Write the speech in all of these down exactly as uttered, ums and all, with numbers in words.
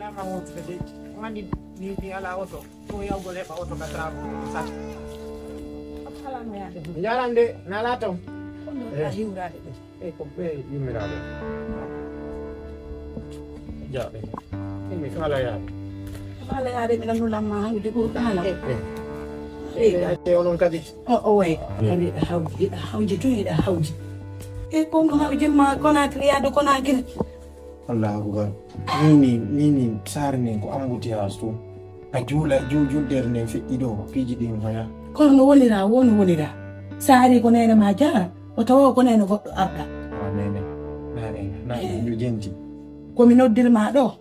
Alama wontude de. Ko andi ni mi ala oto. Ko yawgol heɓa oto ka trago ko sat. Alama yaade. Jaram de, na lato. Kono Eh. Hiwrade de. E ko be yummiraaɓe. Jaaɓe. Imi kala yaade. Kala yaade mi nanu lamma hawdi ɓurɗo hala. Eh. Eh, acce onon kadi. O, o way. Kadi ɗa hawdi, ɗa hawdi tun, ɗa hawdi. E ko ɗum haɓe jemma Konakiri, yaadu Konakiri. Allahu akbar. Nini, nini, saare nden ko embouteillage tun. A juula, ju-, juddere nden feƴƴi ɗo, piiji ɗin hoya. Kono no wonira, wo no wonira. Saari ko neene ma jara, o tawa ko neene goɗɗo arda. Wa neene, na neene, na neene, yo jenti. Ko mi noddir ma ɗo,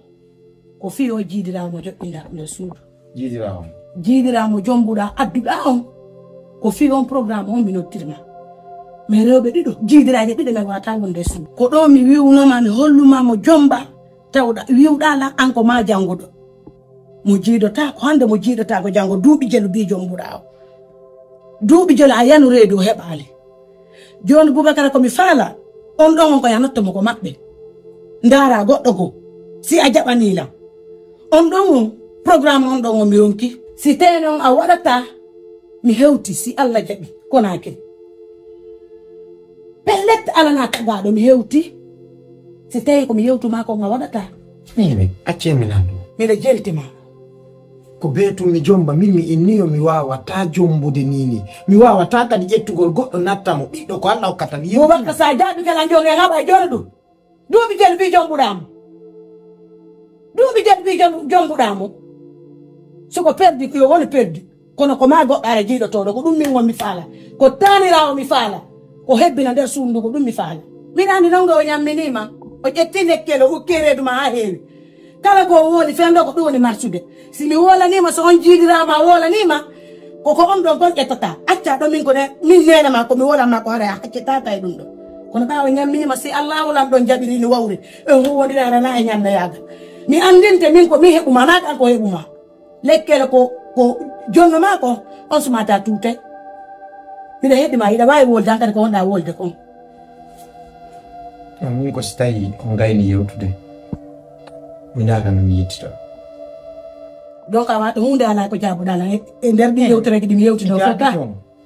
ko fii o jiidiraa mo joɗɗinɗaa nder suudu. Jiidiraa on. Jiidiraa mo jombuɗaa, adduɗaa on. Ko fii on programme on mi noddir ma. Mais rewɓe ɗiɗo, jiidiraaje ɗiɗo men wata wonde suudu. Ko ɗo mi wi'unoma, mi holluma mo jomba, tawɗa, wi'uɗaa lan an ko ma janguɗo. Mo jiidotaa ko hande, mo jiidotaa ko jango, duuɓi jelu bi jombuɗaa o. Duuɓi jelu a yanu reedu o heɓaali. Jooni Bubakara ko mi faala, on ɗon on ko ya notto mo ko maɓɓe. Ndaara goɗɗo goo, si a jaɓanii lan. On ɗon on, programme on ɗon on mi ronki. Si tee non a waɗataa, mi hewti, si Alla jaɓi, Konakiri. Pellet, alanaa tagaaɗo, mi hewti. Si tawii ko mi yewtu maa kon a waɗataa. Miin, accee mi nanndo. Miɗo jelti ma. Ko bee tun mi jomba, min mi inniyo mi waawataa jombude nii nii. Mi waawataa kadi ƴettugol goɗɗo natta mo, ɓiɗɗo ko Alla hokkata mi. Bubakar, sa jaabi kala njoge haɓa e jooɗo ɗum. Duuɓi jelu bi jombuɗaa mo. Duuɓi jelu bi jom-, jombuɗaa mo. So ko perdi, ko yo woni perdi. Kono ko maa goɗɗo ara jiiɗotooɗo, ko ɗum min won mi faala. Ko taaniraawo mi faala. Ko hebbina nder suudu ndu, ko ɗum mi faala. Miɗa anndi non ɗo o ñamminii ma. O ƴetti lekkel, o ukki e reedu ma haa heewi. Kala ko o wooli fenndo ko ɗum woni marsude. Si mi woolanii ma, so on jiidiraama a woolanii ma, ko ko on ɗon kon ƴettata. Acca ɗo min ko ne, min neene ma ko mi woolan ma ko haray a haccitaaka e ɗum ɗo. Kono ɓaawo ñamminii ma, si Allaahu Lanɗo jaɓiri no wawri, en huuwondira aranaa e ñannde yaaga. Mi anndinte min ko mi heɓu ma, naa kanko heɓu ma. Lekkere ko, ko jonno maa ko, on sumataa tuute. Miɗa heɗi ma, hiɗa waawi wolde, hankadi ko wonɗaa wolde kon. No, min ko si tawi on gayni yewtude, mi naata no mi yettito. Donc, a waɗa huunde alaa ko jaabuɗaa lan e, e nder ɗin yewtereeji ɗi mi yewtino fof ka.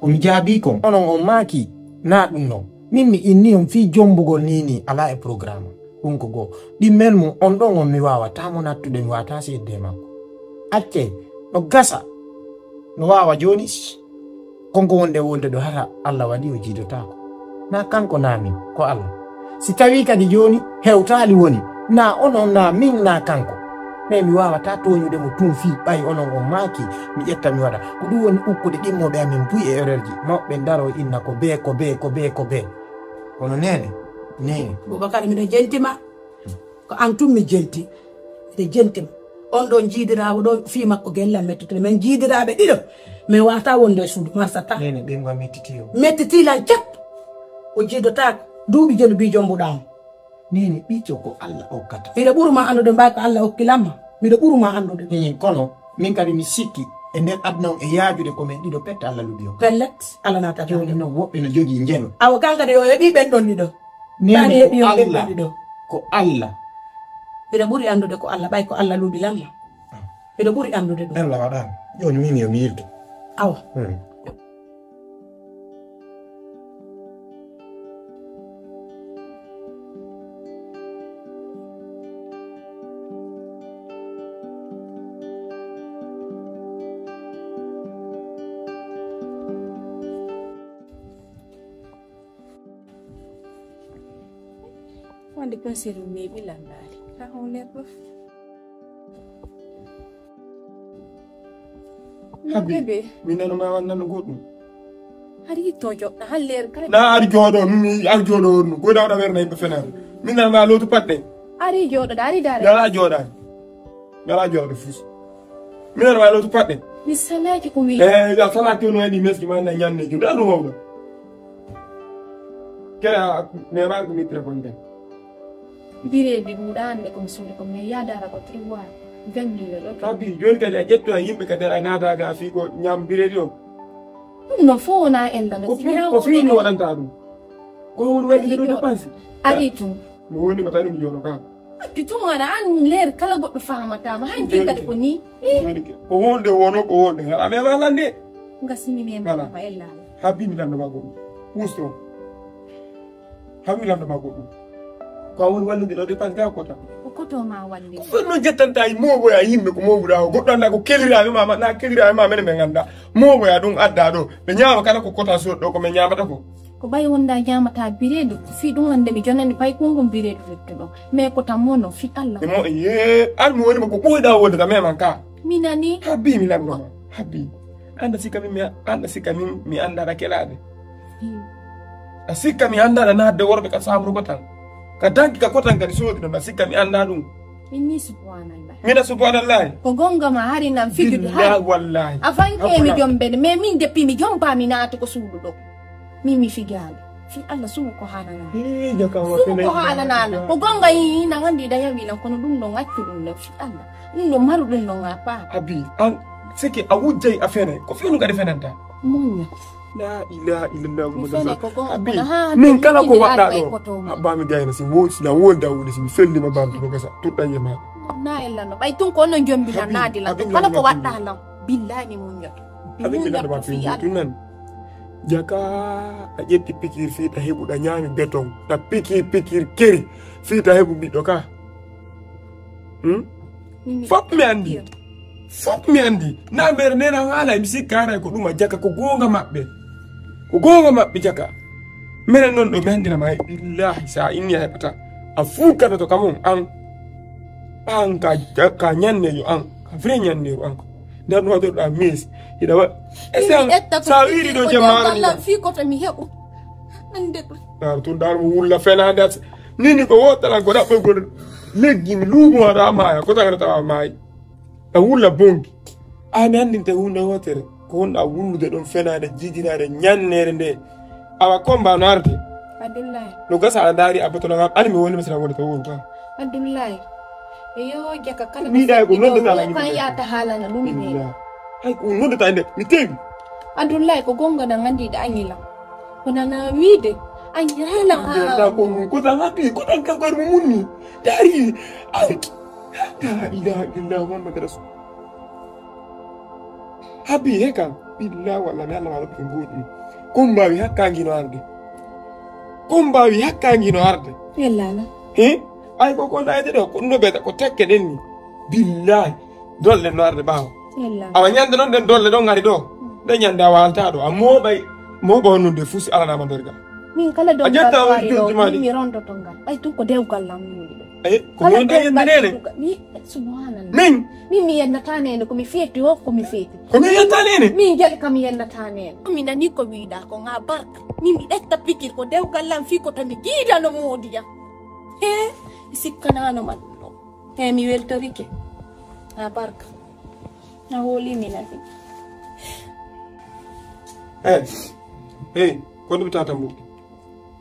Ko mi jaabii kon. Onon on maaki, naa ɗum non. Min mi inni on fii jombugol nii nii, alaa e programme. Ɗum ko goo. Ɗimmel mum, on ɗon on mi waawataa mo nattude, mi waawataa seedde e makko. Accee, no gasa. No waawa jooni, kon ko wonde wolde ɗo hara Alla waɗi o jiidotaako. Naa kanko naa min, ko Alla. Si tawii kadi jooni hewtaali woni, naa onon, naa min, naa kanko. Mais mi waawataa tooñude mo tun fii ɓay onon on maaki, mi ƴetta mi waɗa. Ko ɗum woni ukkude ɗimmooɓe amen buy e erreur ji. Mawɓe daroo inna ko bee, ko bee, ko bee, ko bee. Kono neene, neene. Bubakar, miɗo jenti ma. Ko an tun mi jenti. Miɗo jenti ma. On ɗon jiidiraawo ɗo fii makko gella mettitude. Men jiidiraaɓe ɗiɗo. Men waawataa wonde e suudu, marsata. Neene, ɓen wa mettiti yo. Mettiti lan cap. O jiidotaako. Duuɓi jelu bi jombuɗaa mo. Neene, ɓiɗɗo ko Alla okkata. Miɗo ɓuri ma anndude mbaa ko Alla okki lan ma. Miɗo ɓuri ma anndude. Neene, kono min kadi mi sikki e nder aduna on e yaajude ko men ɗiɗo pette Alla lubi on. Pellet, Alla naata jooni non woɓɓe no jogii njelo. Awa kan kadi yo heɓii ɓen ɗon ɗiɗo. Neene, ko Alla. Ko Alla. Miɗo ɓuri anndude ko Alla, ɓay ko Alla luuɓi lan ma. Miɗo ɓuri anndude ɗum. Alla waɗaama. Jooni min yo mi yilto. Awa. Hmm. Wonde kon sirru neeɓi lannaade. Ka on ler ɗo. Habi, bébé. Mi nano ma wan nano goɗɗum. Hari to joɗɗa halleer kala. Na ari jooɗo, mi ari jooɗo on. Ko dawɗa werne yimɓe fenaare. Min nano ma lootu paɗɗe. Ari jooɗoɗa, ari dara. Dara jooɗaani. Ngalaa jooɗo fus. Minen maa lotu paɗɗe. Mi salaaki ko wi'i. Eh, a salaaki no waɗi meski ma na ñande jum. Ɗa ɗum wawɗo. Kere a neema ko mi téléphone den. Bireedi ɗum ɗaande ko mi suuɗi ko mi yaadaara ko trois vingt mille ɗo. Tabi, jooni kadi a ƴettu a yimɓe kadi a naata ga fii ko ñaam bireedi o. Ɗum no fof wonaa en ɗo. Ko fii, ko fii mi waɗanta ɗum. Ko woni waɗi ɗum dépense. Ari tun. Mo woni ko tawi mi jooɗo ka. Atti tun ana an leer kala goɗɗo faamataa ma. Hanki kadi ko nii. Ko wonde wono, ko wonde. Aɗa mema lande. Ngasimi mema Voilà. ma ella. Habi mi lando ma goɗɗum. Pusto. Habi mi lando ma goɗɗum. Ko a woni wallude ɗo dépense ga kota. Ko koto ma walli. Ko non jettanta e mooɓoya yimɓe ko mooɓuɗa o. Goɗɗo annda ko keliraaɓe ma, ma, na keliraaɓe ma menen ɓe ngannda. Mooɓoya ɗum adda ɗo. Ɓe ñaama kala ko kota sooɗi ɗo ko ɓe ñaamata ko. Ko ɓay wonda ñaamata bireedu, fii ɗum wonde mi jonani paykungu bireedu luttuɗo. Mais ko tan mono, fii Allah. Mi mo, yee, an mi woni mo ko ɓooyɗa wonde ka meman ka. Mi nani. Habbi mi lanndo ma. Habbi. Anda sikka min mi, anda sikka min mi annda ɗa kelaade. Hmm. A sikka mi annda ɗa naatde worɓe ka saamrugo tan. Ka danki ka kotan kadi soodi ɗon, a sikka mi annda ɗum. Min ni subhanallah. Mina subhanallah. Ko gonga ma hari nan fijude Billahi hari. Wallahi. A fanke mi Hakuna. Jombede, mais min depuis mi jomba mi naati ko suudu ɗo. Min mi fijaali. Fi Allah sugu ko haanana. Hii, jaka wa Sugu fene ko ina haanana. Ko gonga yi na ngandi da yawi lan kono ɗum ɗon accu ɗum ɗon fi Allah. Ɗum ɗon maru ɗum ɗon a paa. Abi, an, seke a wujjay a fene. Ko fenu kadi fenanta. Muña. La ilaha illallah Mi Muhammad fene rasul. Ko gonga Abi, kono ha min kala ko mi waɗɗa arɓay ɗo. Koto ma. Abba mi gayna si wo, si na wonda wuli si mi felli ma bantu no gasa. Tuɗɗan yema. Na ella no. Ɓay tun ko onon jombi lan Abi, naadi lan. Abi, Kala ko Abi, waɗɗa lan. Billahi mi muñoto. Abi mi Muñoto lado ma fi fi Allah. Tun nan. Jaka a ƴetti pikir fii ta heɓu ɗa ñaami beton. Ɗa pikir pikir keri fii ta heɓu ɓiɗɗo ka. Hmm? Min mi Fop mi andi. Fop mi andi. Na mere nena haala mi sikka haray ko ɗuma jaka ko goonga maɓɓe. Ko goonga maɓɓe jaka. Meren non ɗo mi andina ma billahi sa inni a heɓata. A fuu kadato kam on an. An ka, ka ñanneejo an. Ka vrai ñanneeru an. Nder ɗum waɗirɗa mis. Hiɗa wa. Ese an. Etta ko Sa fii wiiri ɗo ko jemma dewgal lan fii ko to mi heɓu. Ande ko. Dar tun dar mo wulla fenaande at. Nini ko wotalan ko ɗaɓɓol gol. Leggi mi luumo aɗa maya. Ko tagata tawa mayi. A wulla bongi. A mi andinte hunde wotere. Ko honɗa wullude ɗon fenaande jijinaade ñanneere nde. Awa komba no arde. Abdullahi. No gasa a ndaari a botono ngam ani mi woni masira woni to wuro ka. Abdullahi. E yo jaka kala Mi ɗa ko nodde tala kan yimɓe. Yata haalana ɗum ne. Illa. Hay ko nodde tande mi tewi. Abdullahi ko gonga na ngandi da angila. Ko nana wiide angila. Nda ko mun ko tan habi ko tan ka ko mo munni. Dari. Ay. La ilaha illallah Muhammad Rasul. Habi he kan. Billahi wallahi mi Allah ma ɗo ɗum goɗɗum. Ko mbaawi hakkaangi no arde. Ko mbaawi hakkaangi no arde. Yallala. He? Ay ko ko ndayde ɗo ko no beta ko tekke ɗen ni. Billahi. Dolle no arde ɓaawo. Yallala. Awa ñande non ɗen dolle ɗon ngari ɗo. Ɗen ñande a walta ɗo. A moɓay moɓa honnude fusi alanama nder ga. Min kala A ƴetta dewgal on waɗi ɗo, jojjumaɗi. Min mi rondoto ngal. Ɓay tun ko dewgal lan woni ɗo. Aye, ko Kala min ɗa dewgal yennde nene? Ɗi, subhanallah. Min? Min mi yennata nene, ko mi feeti o, ko mi feeti. Ko min yetta nene? Min jali kam yennata nene. Mi nani ko wiɗa ko nga barka. Min mi ƴetta pikir ko dewgal lan fii ko to mi jiidano moodi jam. He, mi sikkanano ma ɗum ɗo. He, mi weltorike. Nga barka. A hoolii mi nafi. Eh, hey, ko ɗum tata mbuɗi?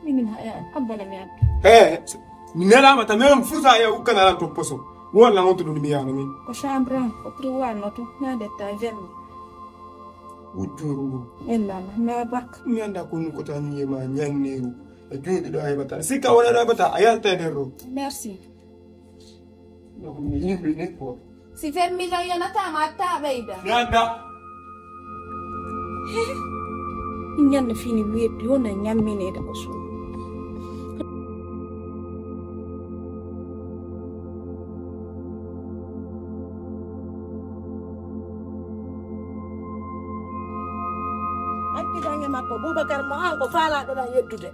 Min ha, eh, abba na mi addu. Eh, mi nelama ta men fusa ya ukkana lan to poso. Wala honto ɗum mi yana min. Ko chambre an, ko trou an no to, na detta vermi. Wujjuru ndu. Ella na, na barka. Mi anda ko nun ko tan yema ñanneru. E juuɗe ɗo a heɓata. Sikka wona ɗo heɓata, a yalta e nder ɗo. Merci. Ɗo ko mi yimɓe ni ko. Si fermi lan yonata ma atta ɓeyda. Ganda. Ñande fini weeɓi wona ñamminede ko suuɗi. Accidan e makko, Bubakar mo an ko faalaɗo ɗan yeddude.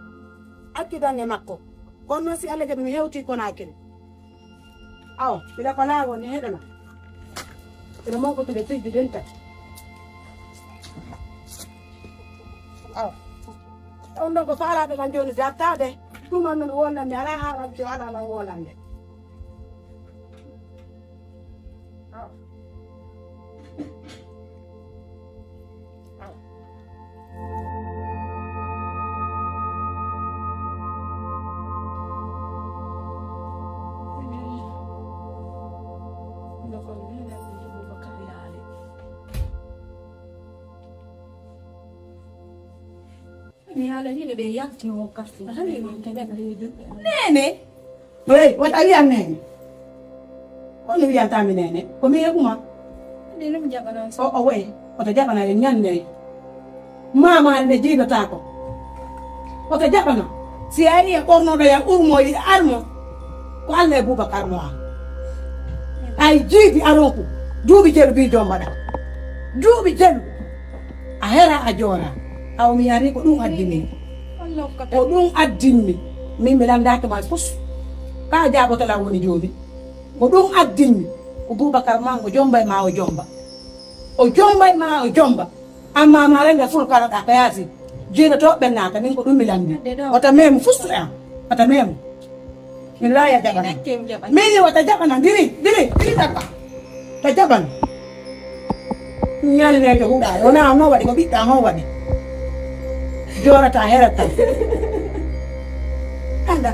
Accidan e makko. Kono noon si Alla jaɓi mi hewtii Konaakiri. Awa, mbiɗa ko laawol ni heɗana. Mbiɗa mawkotude pijju dental. Awa. On ɗon ko faalaaɗo ɗan jooni dartaade. Ɗum noon wonnan mi alaa haalande, alaa lan wolande. Mi haala ni ɓe yalti o kasi. Nene. Hey, wata wiyan nene. Kono mi wiyantaa mi neene, ko mi heɓu ma. Ɗi ɗum jaɓanan so. O, o wayi, oto jaɓana en ñannde. Maama en ɓe jiidotaako. Oto jaɓana. Si a ari e ɓornoɗo ya urmo e armo, ko Alla e Bubakar mo an. Ay jiidi aronku, duuɓi jelu bi jombaɗa. Duuɓi jelu. A hera a joora. Aw mi ari ko ɗum addini. Ko ɗum addinmi. Min mi landaaki ma fus. Ka jaaboto lan woni jooni. Ko ɗum addinmi. Ko Bubakar ma o jomba e ma o jomba. O jomba e ma o jomba. Amma ma renda ful kala ɗa ka yaasi. Jiino to ɓen naata min ko ɗum mi lambi. Wata memu fus e am. Wata memu. Min laya jaɓana. Min wata jaɓana. Diri, diri, diri takka. Ta jaɓan. Ñalneejo huɗaare. Wona on waɗi, ko ɓiɗɗo an on waɗi. Joorata, herata. Anda.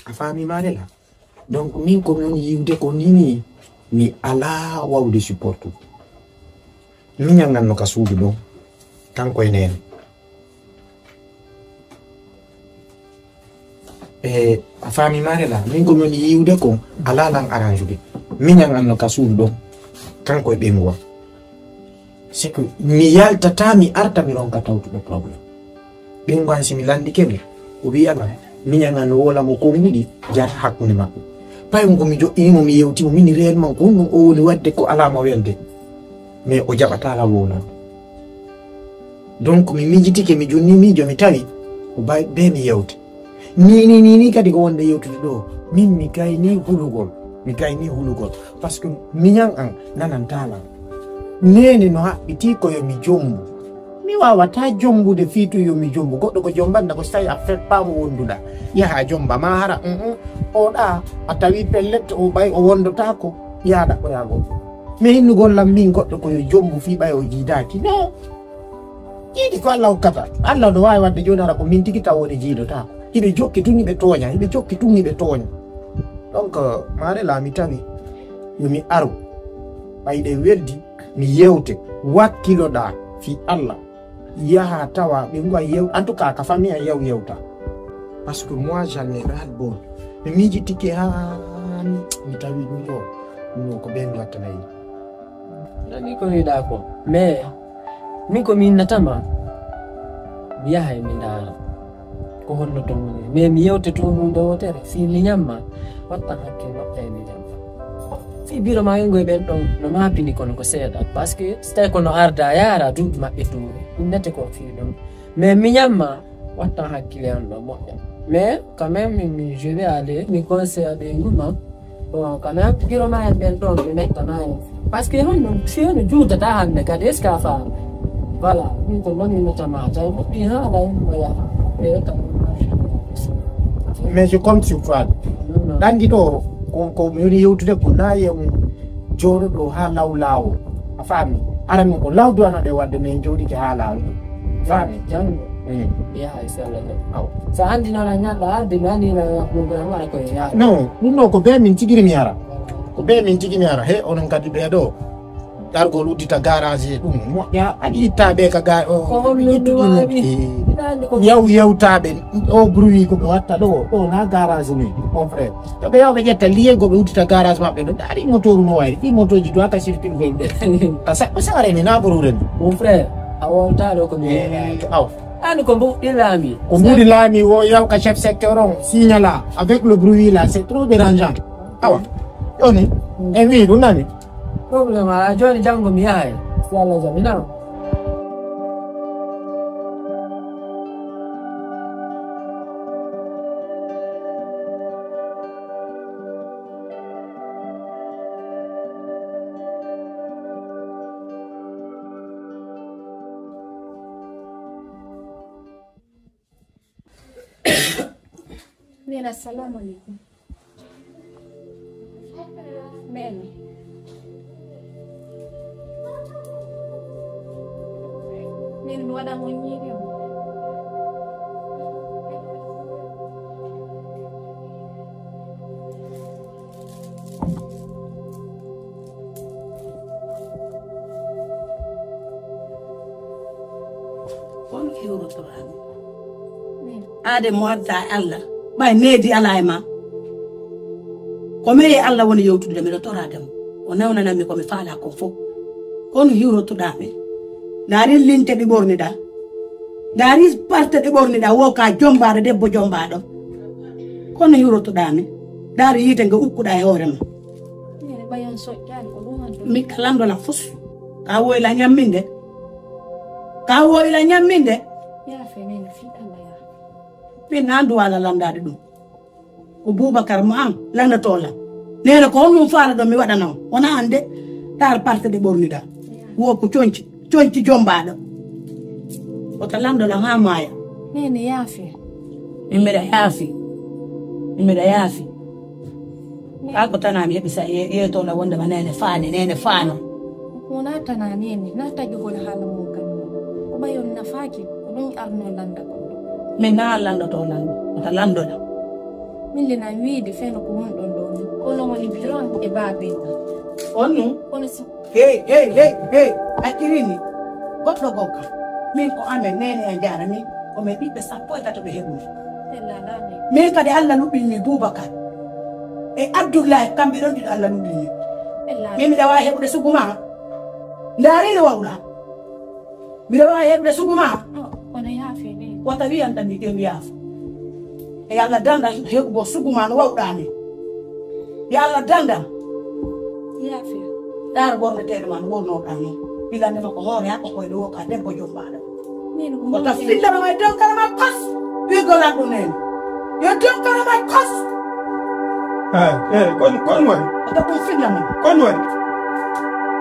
A faami maare la? Donc, min ko mi woni yiwde ko nini, mi alaa wawde supportude. Miñan an no ka suudu ɗon, kanko e neene. E, a faami maare la? Min ko mi woni yiwde ko alaa lan arrange ude. Miñan an no ka suudu ɗon, kanko e ɓeyngu an. C'est que mi yaltataa, mi arta, mi ronka tawtude problème. Ɓeyngu an, si mi landike mo, o wi'an an, miñan an no woola mo konguɗi, jara hakkunde maɓɓe. Pay ngo mi joɗɗini mo, mi yewti mo, min réellement ko honɗum o woni waɗde ko alaa mo welde. Mais o jaɓataa lan wowlan. Donc, mi miijitike, mi junni miijo, mi tawi ko bay-, bee mi yewte. Ni, ni, ni, ni kadi ko wonde yewtude ɗo. Min mi gayni hulugol. Mi gayni hulugol. Parce que miñan an nanantaa lan. Neene no haɓɓitii ko yo mi jombu. Mi waawataa jombude fii tun yo mi jombu. Goɗɗo ko jombanta ko si tawi a feppaama wonduɗaa. Yaha a jomba maa hara, mm, mm. O ɗa, a tawi pellet, o ɓay o wondotaako. Yaa ɗaɓɓoyaa goɗɗo. Mi hinnugol lan min goɗɗo ko yo jombu fii ɓay o jiidaaki. Non. Jiidi ko Alla hokkata. Alla no waawi waɗde jooni hara ko min tigi taw woni jiidotaako. Hiɓe jokki tun hiɓe tooña, hiɓe jokki tun hiɓe tooña. Donc, maare laa mi tawi yo mi aru. Ɓay ɗe weldi, mi yewte, wakkiloɗaa fii Alla. Yaha tawa ɓe nguwa yew-, en tout cas, ka famille an yaw yewta. Parce que moi, j'en ai ras le bol. Mi miijitike haa mi tawi ɗum ɗo. Ɗum ɗo ko ɓen wattana yimɓe. Nani ko wiɗaa ko. Mais, min ko mi innata ma, mi yahay mi ndaara. Ko honno to woni. Mais mi yewte to ɗum ɗo wootere. Si mi ñamma, wattan hakkil maɓɓe e mi ñamma. Fii biro maa e ngoy ɓen ɗon no maapini kono ko seeɗa. Parce que si tawi kono arda yaara duuɓi maɓɓe tuuri. Innete ko fii ɗon. Mais miñan ma wattan hakkile an ɗo moƴƴa. Mais quand même, mi, mi, je vais aller, mi conseille ɓe nguma. Bon, quand même, biro maa en ɓen ɗon ɓe mettana en. Parce que honno, si hono juutata hannde kadi, est-ce que a faami? Voilà, min ko non mi mettama, tawi moƴƴi haa ala en mo yaha. Ɓe retta. Mais je compte sur toi. Non, non. Ɗanndi ɗo, ko, ko mi woni yewtude ko naa e mo jooɗo ɗo haa law laawol. A faami? Aran ko law duwano ɗe wadde min jooɗike haa laawol. Faami? Janngo. Mm. Yaha e sella ɗo. Aw. So anndi noon a ñalla arde, mi anndi no programme ara ko e yaha. Non, ɗum ɗo ko bee min tigi mi ara. Ko bee min tigi mi ara. He, onon kadi ɓee ɗo. Dargol uddita garage e ɗum. Moƴƴa, aɗi itta ɓe ka ga-, o, ko honno ittuɗi ɗum ɗum? Waɗi? Eh. Ina anndi ko yaw yewtaɓe. O bruit ko ɓe watta ɗo, ɗo na garage ni, mon frère. To ɓe yaw ɓe ƴetta liye go ɓe uddita garage maɓɓe ɗo. Ndaari motoru no wayri, ɗi motoji doit ka circuit gol ɗe. Ka sa-, ko sare ni na borure ni. Mon frère, a wonta ɗo ko mi Eh, aw. An ko mbuɗi laami. Ko mbuɗi laami wo yaw ka chef secteur on, signala avec le bruit là, c'est trop dérangeant. Awa. Joni, en wi ɗum nani. Problème ala, joni janngo mi yahay. Si Allah jaɓi, na. Nena, assalamu alaikum. Mene. Nene, mi waɗan on ñiiri on. Kono iwrotoraami. Aade mo adda e Allah, ɓay needi alaa e ma. Ko mi e Allah woni yewtude, miɗo toraade mo. O nawnanammi ko mi faalaa kon fof. Kono hiwrotoɗaa mi. Ndaari linte ɗi ɓorniɗaa. Ndaari parte ɗi ɓorniɗaa, wo ka jombaaɗo, debbo jombaaɗo. Kono hiwrotoɗaa mi. Ndaari yiite nge ukkuɗaa e hoore ma. Nene, ɓay on soƴƴaali ko ɗum adda. Mi ka landola fof. Ka woyla ñamminde. Ka woyla ñamminde. Yaafe, nene, fii Allah yaa. Min na andu wala landaade ɗum. Ko Boubacar mo an landatoo lan. Neene ko honɗum faala ɗon mi waɗana on. Wona an de. Taar parte ɗe ɓorniɗaa. Wo ko conci. Conci jombaaɗo. Wota lanndo lan haa maaya. Nene yaafi. Min mbiɗa yaafi. Min mbiɗa yaafi. Kaa ko tanaa mi heɓi sa ye-, yeetoo lan wonde ma neene faani, neene faano. Ko wona tanaa neene, na taƴugol haala mum kan. Ko ɓay on nafaaki, ko ɗum arno lannda kon. Min na lanndotoo lanndo, wota lanndo lan. Min le na wiide feno ko wonɗon ɗoo ni. Kono woni biron e baabe. On nu? Kono si Hey, hey, hey, hey, a kirini. Goɗɗo gonka. Min ko amen, neene e jaara min. Ko men ɓiɓɓe sappo e tato ɓe heɓumi. Min kadi Allah luɓin mi Boubacar. E Abdullahi, kamɓe ɗon ɗiɗo Allah luɓin mi. Min miɗa waawi heɓude sugu ma. Ndaari no wawɗa. Miɗo waawi heɓude sugu ma. Oh, kono yaafe ni. Wata wiyan tan mi ƴeew yaafo. E yo Allah danda heɓugol sugu ma no wawɗaa ni. Yo Allah danda. Yaafe. Ɗaar ɓorneteeɗo ma no wonnoɗaa ni. Ɓilande ma ko hoore haa ko koyɗe wo ka debbo jombaaɗo. Min ko wota fillama may donkara ma kos. Wigo lanɗo nene. Yo donkara ma kos. Eh, eh, kon, kon wari. Wota ɗum fillama. Kon wari.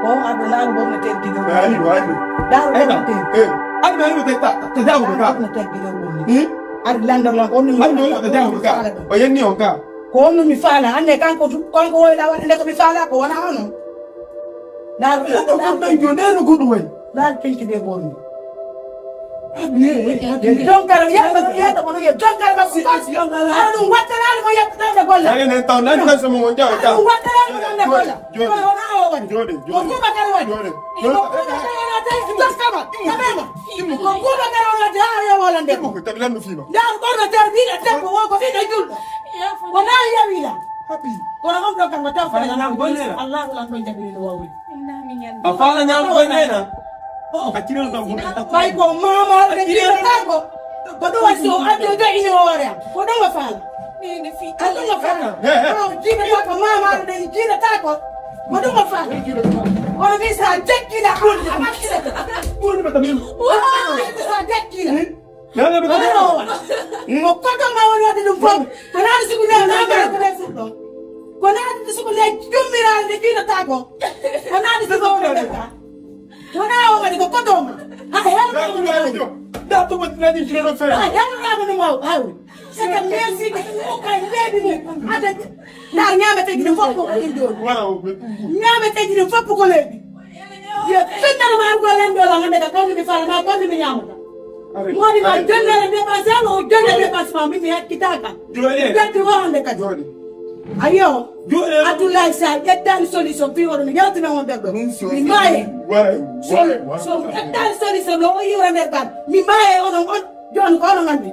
Ko aɗo laaru ɓorneteeɗo diga. Ari, ari. Laaru ɓorneteeɗo. Eh, ari, ari, te, te, te jamu ka. Ɓorneteeɗo diga woni. Hmm? Ari landor lan ko on mi. Ari no te jamu ka. O yenni on ka. Ko on mi faala. Anne kanko, kanko woyla waɗande ko mi faala ko wona onon. Laaru. Ko ɗum ɗon jo, nenu ko ɗum woni. Laaru pinki de ɓorni. Donkara, yetta, yetta, kono ye donkara ma si, si, ala ɗum wattanaali mo yetta ɗan golla. Nani nen taw, nani tan so mo jaw ta. Ɗum wattanaali mo ɗan golla. Jode. Kono wona o woni. Jode, jode. Ko Boubacar woni. Jode. Ko Boubacar woni tawi si donkama. Tabema. Ko Boubacar woni tawi yo wolande. Ko tabi landu fima. Ndaa ɓorno terbiɗo debbo wo ko ɓiɗɗo julɗo. Wona yawila. Happy. Kono on ɗo kanko taw fala ñaam golle na. Allahu lan ɗon jabiri no wawri. A fala ñaam golle na. Oh. A kiran ɗon golle. Ɓay ko mama de kiran tako. Ko ɗum waɗi so addi o joƴini hoore am. Ko ɗum o fala. Ko ɗum o fala. He, he. Aw jiiɓata ko mama de jiiɓata ko. Ko ɗum o fala. Kono mi sa jekkila. Ɓuri ɓata min. Sa jekkila. Nana mi ko. Mo koto ma woni waɗi ɗum fof. Ko naati sugu nde na mara ko ɗen fuɗɗo. Ko naati sugu nde jummiraa nde jiiɗataa ko. Ko naati sugu nde. Wona o waɗi ko koto ma. Ha hewta ko. Da to mo nani jiro fe. Ha hewta ko no maw hawi. C'est que merci de ko kay lebi ni. Ade. Na ñaame tegi ɗum fof ko ɗum ɗo. Wala o. Ñaame tegi ɗum fof ko lebi. Yo fennere ma ko len ɗo la hande ka kawmi mi fala ma kawmi mi ñaamata. Moni ma jonnere dépense, ano o jonne dépense ma, mi mi hakkitaka. Jooɗi. Gatti wo hande kadi. Jooɗi. Ayo. Jooɗi. Abdoulaye Sa, ƴettani solution, fi oɗo mi yaltina on ɓerɗo. Mi maaye. Waray, waray, waray. So, so, ƴettani solution, no o yiwra nder ban. Mi maaye onon on, jooni ko onon andi.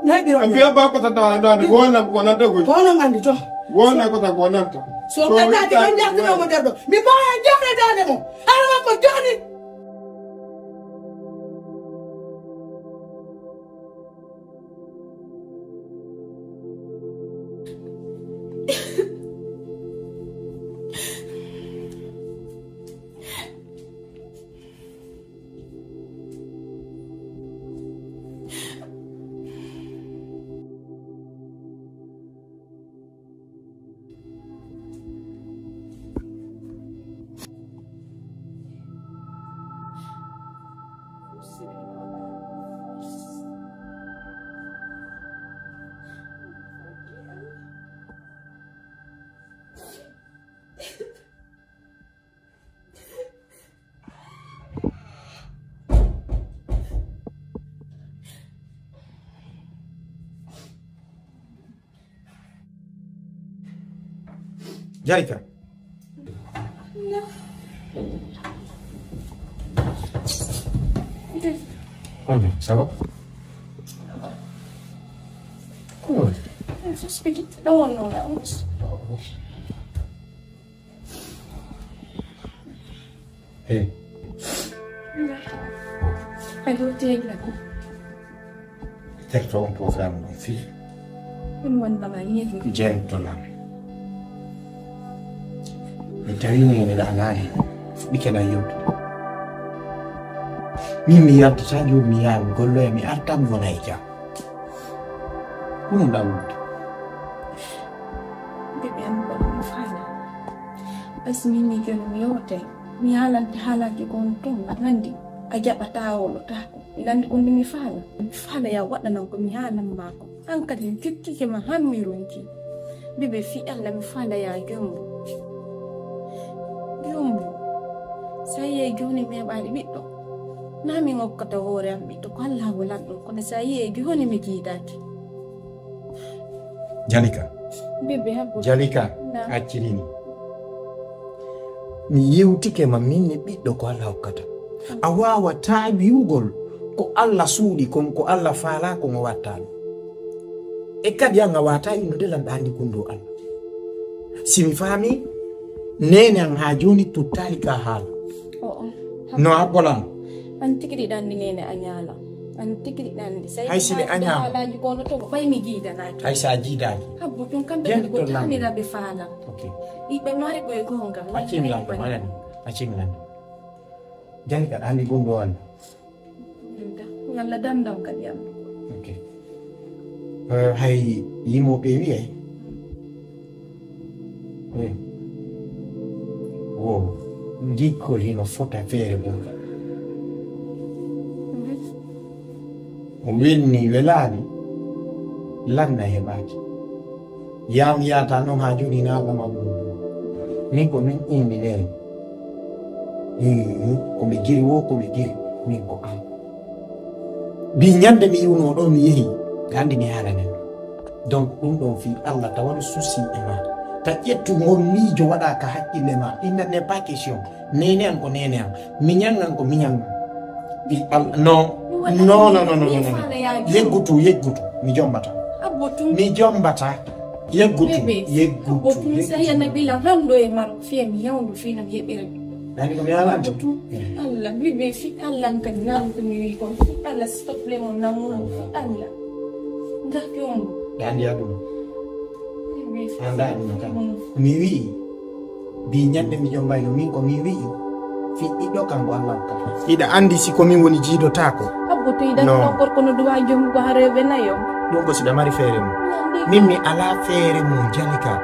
Neɓiro. A fiya ba ko tata, ando andi, wona ko nanta ko. Ko onon andi to. Wona ko ta ko nanta. So, ƴettani on yaltina on ɓerɗo. Mi maaye jefre dande mo. Ala ko jooni. Jalika. Kono, ça va? Kono. Just speak it. Don't know that. Hey. I don't take that. Terto on programme ɗum fii. Ɗum wonno ma yeeso. Jeentolam. Mi tawi ni mi ɗaanaani. Fuɗɗike na yewtude. Min mi yaltata jooni mi yaha mi golloya mi arta mi wona e jam. Ko ɗum ɗaɓɓude. Bébé am ko ɗum faala. Basi min mi jooni mi yewtay. Mi haalante haalaaji ko on ton a nandi. A jaɓataa wolotaa ko. Mi nandi ko nde mi faala. Mi faala ya waɗanan ko mi haalan maa ko. An kadi mi jokkike ma han mi ronki. Bébé fii Alla mi faala ya jombo. Jombo. Sa yi'e jooni mi heɓaali ɓiɗɗo. Naa min okkata hoore am ɓiɗɗo ko Alla walan ɗum. Kono sa yi'e jooni mi jiidaaki. Jalika. Bébé habbo. Jalika. Naam. Accilini. Mi yewtike ma min ni ɓiɗɗo ko Alla hokkata. A waawataa wi'ugol ko Alla suuɗi kon, ko Alla faalaa kon o watta ɗum. E kadi an a waawataa innude lan ɗaandi kon dow Alla. Si mi faami, neene an haa jooni tuttaali ka haala. O'o. No a bolan. An tigi ɗiɗan ni neene a ñaala. An tigi ɗiɗan ni. Hay si ɗe a ñaama. Haalaaji ko no to ɓay mi jiidanaaki. Hay sa jiidaaki. Habbo tun kamɓe kadi ko taaniraaɓe faala. Ok. Iɓe mari ko e goonga. Accin lan ɗum, anani. Accin lan ɗum. Jani ka ɗaandi gonɗo on. Ngalla dandam kadi am. Ok. Eh, hay yimooɓe wi'ay. Eh. Wo, gikkol hino fota feere ɓurɗo. Mhm. O welni, welaani, lanna heɓaaki. Yam yaata non haa jooni na ɓama ɗum. Min ko min inni nere. Hmm, ko ɓe giri wo, ko ɓe giri. Min ko an. Bi ñande mi yiwno ɗo mi yehi, ɓe andi mi haalane. Donc ɗum ɗon fii Allah tawa no souci e ma. Ta ƴettu ngol miijo waɗa ka hakkille ma. Il n'en est pas question. Neene an ko neene an. Miñan an ko miñan an. Bi Al-, non. Non, non, non, non, non, non. Yeggutu, yeggutu. Mi jombata. Mi jombata. Yeggutu, yeggutu, yeggutu. Nani ko mi haalante? Abbo tun. Eh. Allah, bébé, fii Allah, an kadi, nan ko mi wi'i kon. Fii Allah, s'il te plaît, mon amour, fii Allah. Ndax ko on? Ɓe andi aduna. Bébé, fii Allah. Anda aduna kan. Mm. Mi wi'i, bi ñande mi jombayno, min ko mi wi'i, fii ɓiɗɗo kan ko Allah hokkata. Hiɗa andi si ko min woni jiidotaako? Abbo, to yiɗan non. Gorko no duwa jom ko ha rewɓe nayo. Ɗum ko si ɗa mari feere mum. Nandi. Min mi alaa feere mum, Jalika.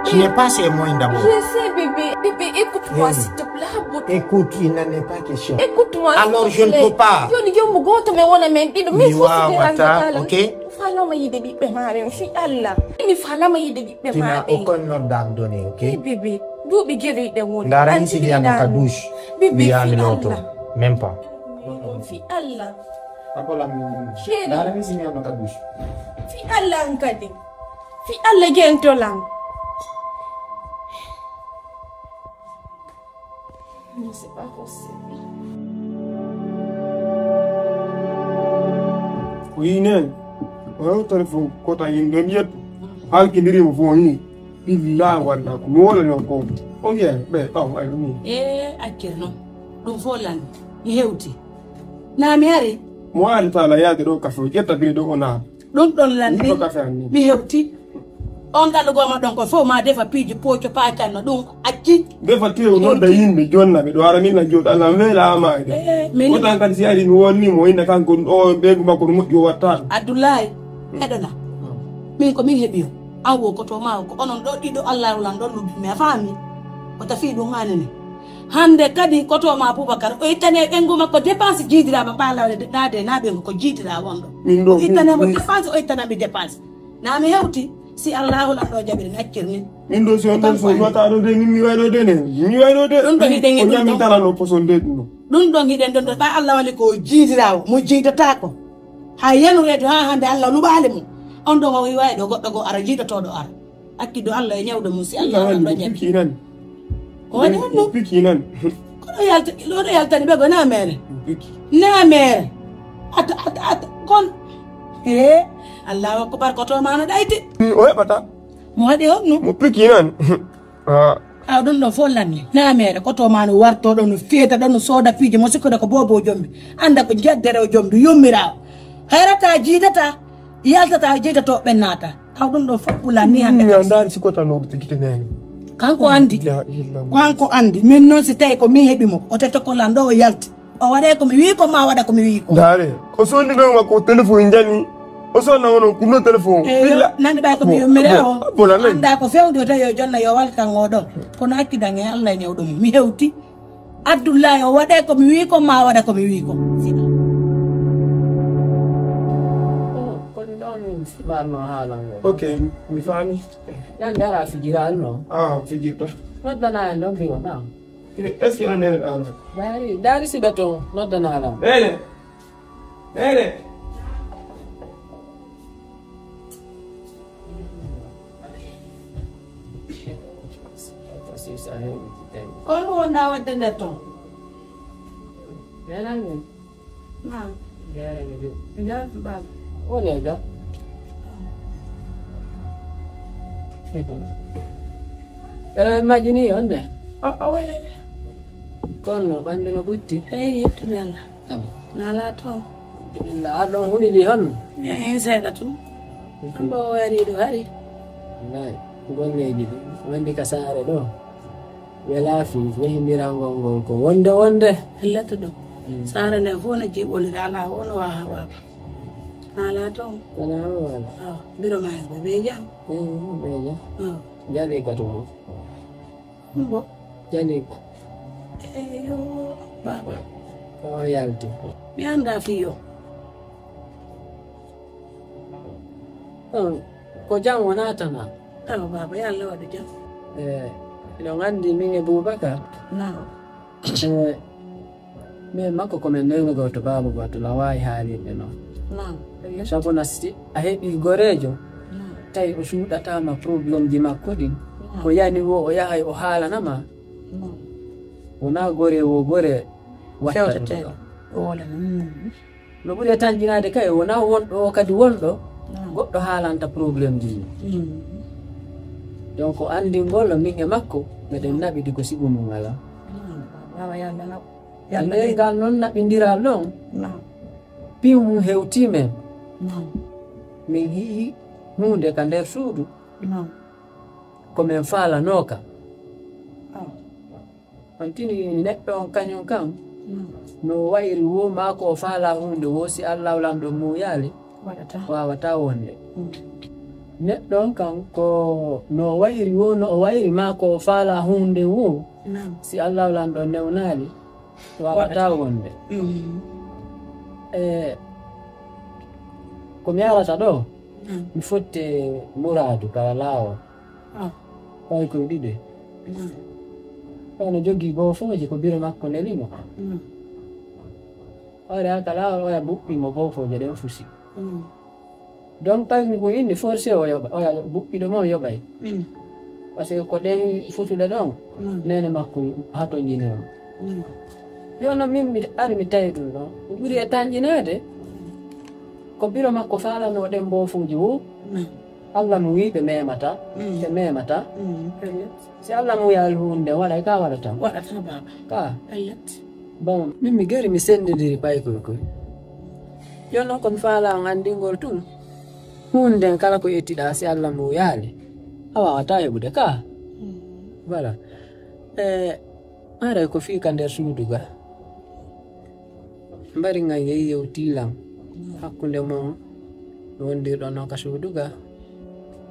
Je n'ai pas ces moyens d'abord. Je sais, bébé. Bébé, écoute-moi, hey, s'il te plaît. Abbo. Écoute, il n'en est pas question. Écoute-moi, s'il te plaît. Alors, je ne peux pas. Joni jombo gooto men wona men ɗiɗo. Mi waawata, ok? Faalama yiide ɓiɓɓe maa ɓen, fii Allah. Mi faalama yiide ɓiɓɓe maa ɓen. Tina, o kon noddaam donné, ok? Eh, bébé, duuɓi gere ɗen woni. Ndaara mi si mi yaano ka douche. Bébé, mi yaha mi looto. Fii Allah. Même pas. Fii Allah. Chéri. Ndaara mi si mi yaano ka douche. Fii Allah an kadi. Fii Allah jentolan. Non, c'est pas possible. Ko yii neen, o hewtori fof kota yimɓe mbiyat, halkindiriima fof nii. Billaahi wallaahi, ko mi wowlani on ko. O wiya, ɓe, ɓaw, ay, ɗum nii. Ee, accir noon. Ɗum fof lan, mi hewti. Naa mi ari? Mo ari taala yaade ɗo kafe, o ƴetta biri ɗo, o naata. Ɗum ɗon lanni mi hewti. On ɗan ɗo goma ɗon ko fof ma defa piiji pooco paacanno ɗum acci. Defa tew nodda yimɓe jonna ɓe ɗo ara min na jooɗo Allah weela ama e ɗo. Min wotan kadi si ari mi wonni mo inna kanko o ɓeygu makko no moƴƴi o watta ɗum. Abdullahi, heɗona. Min ko min heɓi o. An wo ko to ma ko onon ɗo ɗiɗo Allah lan ɗon lubi mi a faami. Ko tafi ɗum anene. Hande kadi ko to ma Abubakar o ittane ɓengu makko dépense jiidiraaɓe ɓaalawle naade na ɓengu ko jiidiraa wonɗo. Min ɗo o ittane mo dépense o ittana mi dépense. Na mi hewti si Allahu lan ɗo jaɓiri mi accir min. Min ɗo si on ɗon so wata ɗo de min mi wayno de ne. Mi wayno de. Ɗum ɗo hiɗen e ɗum ɗon. Talan o poson de ɗum. Ɗum ɗon hiɗen ɗon ɗon ɓa Allah wali ko jiidiraawo mo jiidataako. Ha yanureedo ha hande Allah luɓaali mo. On ɗon o wiwayi ɗo goɗɗo go ara jiidotoɗo ara. Accido Allah e ñawɗo mum, si Allah Ina waɗi ɗo mi ñande. Piki nan. Ko waɗi honno? Mi piki nan. Kono yalta, ɗo ɗo yaltani ɓe ko na mere. Mi piki. Na mere. Ata, ata, ata, kon. He, Allahu akbar, ko to mano ɗayti. O heɓata. Mo waɗi honno? Mo piki nan. Ah. Aw ɗum ɗo fof lanni. Na mere, ko to mano warto ɗo no feeta ɗo no sooda piiji mo sikkude ko bobo jombi. Anda ko jaddere o jombi, yummiraawo. Hayrata jiidata, yaltata, jiidata o ɓennata. Taw ɗum ɗo fof ɓulan ni hannde. Mi anndaani si ko tan o tigi tenani. Kanko anndi. La ilaha illallah. Kanko anndi. Min noon si tawi ko min heɓi mo, o tete ko lan ɗo o yalti. O waɗay ko mi wii ko ma waɗa ko mi wii ko. Ndaare, o sonni ɗon ma ko téléphone jani. O sonna wono kunno téléphone. Eyo, nani ɓay ko mi yummire o. Bona nan. Annda ko fewndi o tawi o jonna yo waltan o ɗon. Kono accidan e Allah e ñawɗo mum. Mi hewti. Abdullahi o waɗay ko mi wii ko ma waɗa ko mi wii ko. Ko, ko ɗum ɗon mbaarno haala ngo. Ok, mi faami. Ñande ara fijiraali no. Ah, fijirta. Noddana en ɗon mbiwo na. Est-ce que on est en? Dari, dari si ɓe to noddana lan. Nene. Nene. Kono wonɗaa waɗde nder toon? Nene. Naam. Njaaraama de. Njaaraama baaba. Woni e ga? Eɗen majjini on de? O, o woni de. Kono ɓanndu no ɓutti? Eey, yettumi Allah. Naala toon. Alhamdulillah, aɗa ɗon huli ɗi honno? Eey, seeɗa tun. Ambo o ari ɗo hari. Wallahi, golleeji ɗi, wonde ka saare ɗo. Welaa fii, yehindirangol ngol ko wonde wonde. Hillata ɗum. Mm. Saare nde fof no jiiɓolira, alaa fof no waawa baaba. Naala toon. Alaa o wala. Awa, biro maa en ɓe, ɓe jam. Mm, ɓe jam. Awa. Jaɓi ka to. Mbo. Jani. Eyo, baaba. Ko yalti. Mi anndaa fii o. On, ko jam wonaa tan am. Awa, baaba, yo Allah waɗu jam. Eh, hiɗon anndi min e Bubakar? Naam. Eh, Min e makko ko min newno gooto, baaba gooto, no waawi haalirde noon. Naam. Sabu na si a heɓii goreejo, naam, tawi o suuɗataama problemji makko ɗin, naam, ko yani wo o yahay o haalana ma, naam, wonaa goree wo goree wattata ɗum. Fewteteeɗo. Ɗum. O wonana. Mm. No ɓuri e tanƴinaade kay, wonaa wonɗo o kadi wonɗo, naam, goɗɗo haalanta problemji mum. Mm. Donc, anndingol min e makko, meɗen naɓidi ko sibu mum alaa. Naam. Baaba, yo Allah naɓu. Yalla. E nder ngal non naɓindiral ɗon, naam, piiw mum hewtii men. Naam. Min yi'i huunde ka nder suudu, naam, ko men faalanooka. Ah. On tini neɗɗo on kañum kan, naam, no wayri wo maa ko o faalaa huunde wo si Allaahu Lanɗo muuyaali. Waɗata. Waawataa wonde. Mm. Neɗɗo on kan ko no wayri wo, no o wayri maa ko o faalaa huunde wo, naam, si Allaahu Lanɗo newnaali, waawataa wonde. Mm. E, ko mi arata ɗo, naam, mi fotte muraadu ka laawol. Ah. Ɓay ko ɗiɗi. Mm. Ɓay no jogii boofooje ko biro makko neli mo. Mm. Hoore haa ka laawol oya buɓɓi mo boofooje ɗen fusi. Mm. Donc, ɓay ko inni forcé o yoɓa, oya buɓɓiɗo mo yoɓay. Mm. Parce que ko ɗen futuɗe ɗon, mm, neene makko hatonjini on. Mm. Yo no min mi ari mi tawi ɗum ɗon. Ko ɓuri e tanƴinaade, ko biro makko faalanoo ɗen boofooje wo. Mm. Alla mo wi'i ɓe memata, mm, ɓe memata. Mm. Si Alla mo wi'i alhuunde waɗay, ka waɗata. Waɗata, baaba. Ka. Pellet. Bon, min mi gari mi senndindiri paykol koy. Jooni non kon faalaa on anndingol tun. Huunde nden kala ko ƴettiɗaa si Alla mo wi'aali, a waawataa heɓude ka. Mm. Voilà. Eh, haray ko fii ka nder suudu ga. Mbari ngan yehi yewtii lan hakkunde mon wondirɗon non ka suudu ga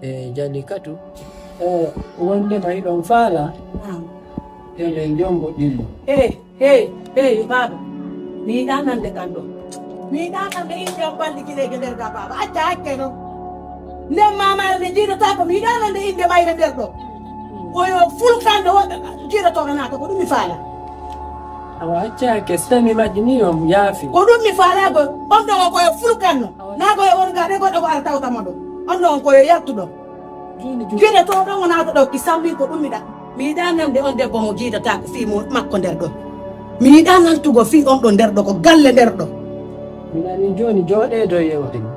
e Jalikatu. E wonde ma hiɗon faala, naam, yo men jonngo ɗimmo. Hey, hey, hey, baaba. Mi yiɗaa nande kan ɗo. Mi yiɗaa nande innde on balli gileejo nder ga, baaba. Acca hakke non. Nden maamaare nde jiidotaako, mi yiɗaa nande innde mayre nder ɗo. Ko yo fulkanɗo wonɗo jiidotoɗo naata, ko ɗum mi faala. Awa, acca hakke, si tawi mi majjinii on, yaafi. Ko ɗum mi faala, ko on ɗon on ko yo fulkanno. Naa ko yo won gaɗe goɗɗo ko ara tawta mo ɗo. On ɗon on ko yo yaltu ɗo. Gila to ɗon wonaa to ɗo ki sammin ko ɗum mi ɗa. Mi yiɗaa nande on debbo mo jiidataako fii mo makko nder ɗo. Mi yiɗaa nantugo fii on ɗo nder ɗo ko galle nder ɗo. Mi nani jooni jooɗee dow yewtere.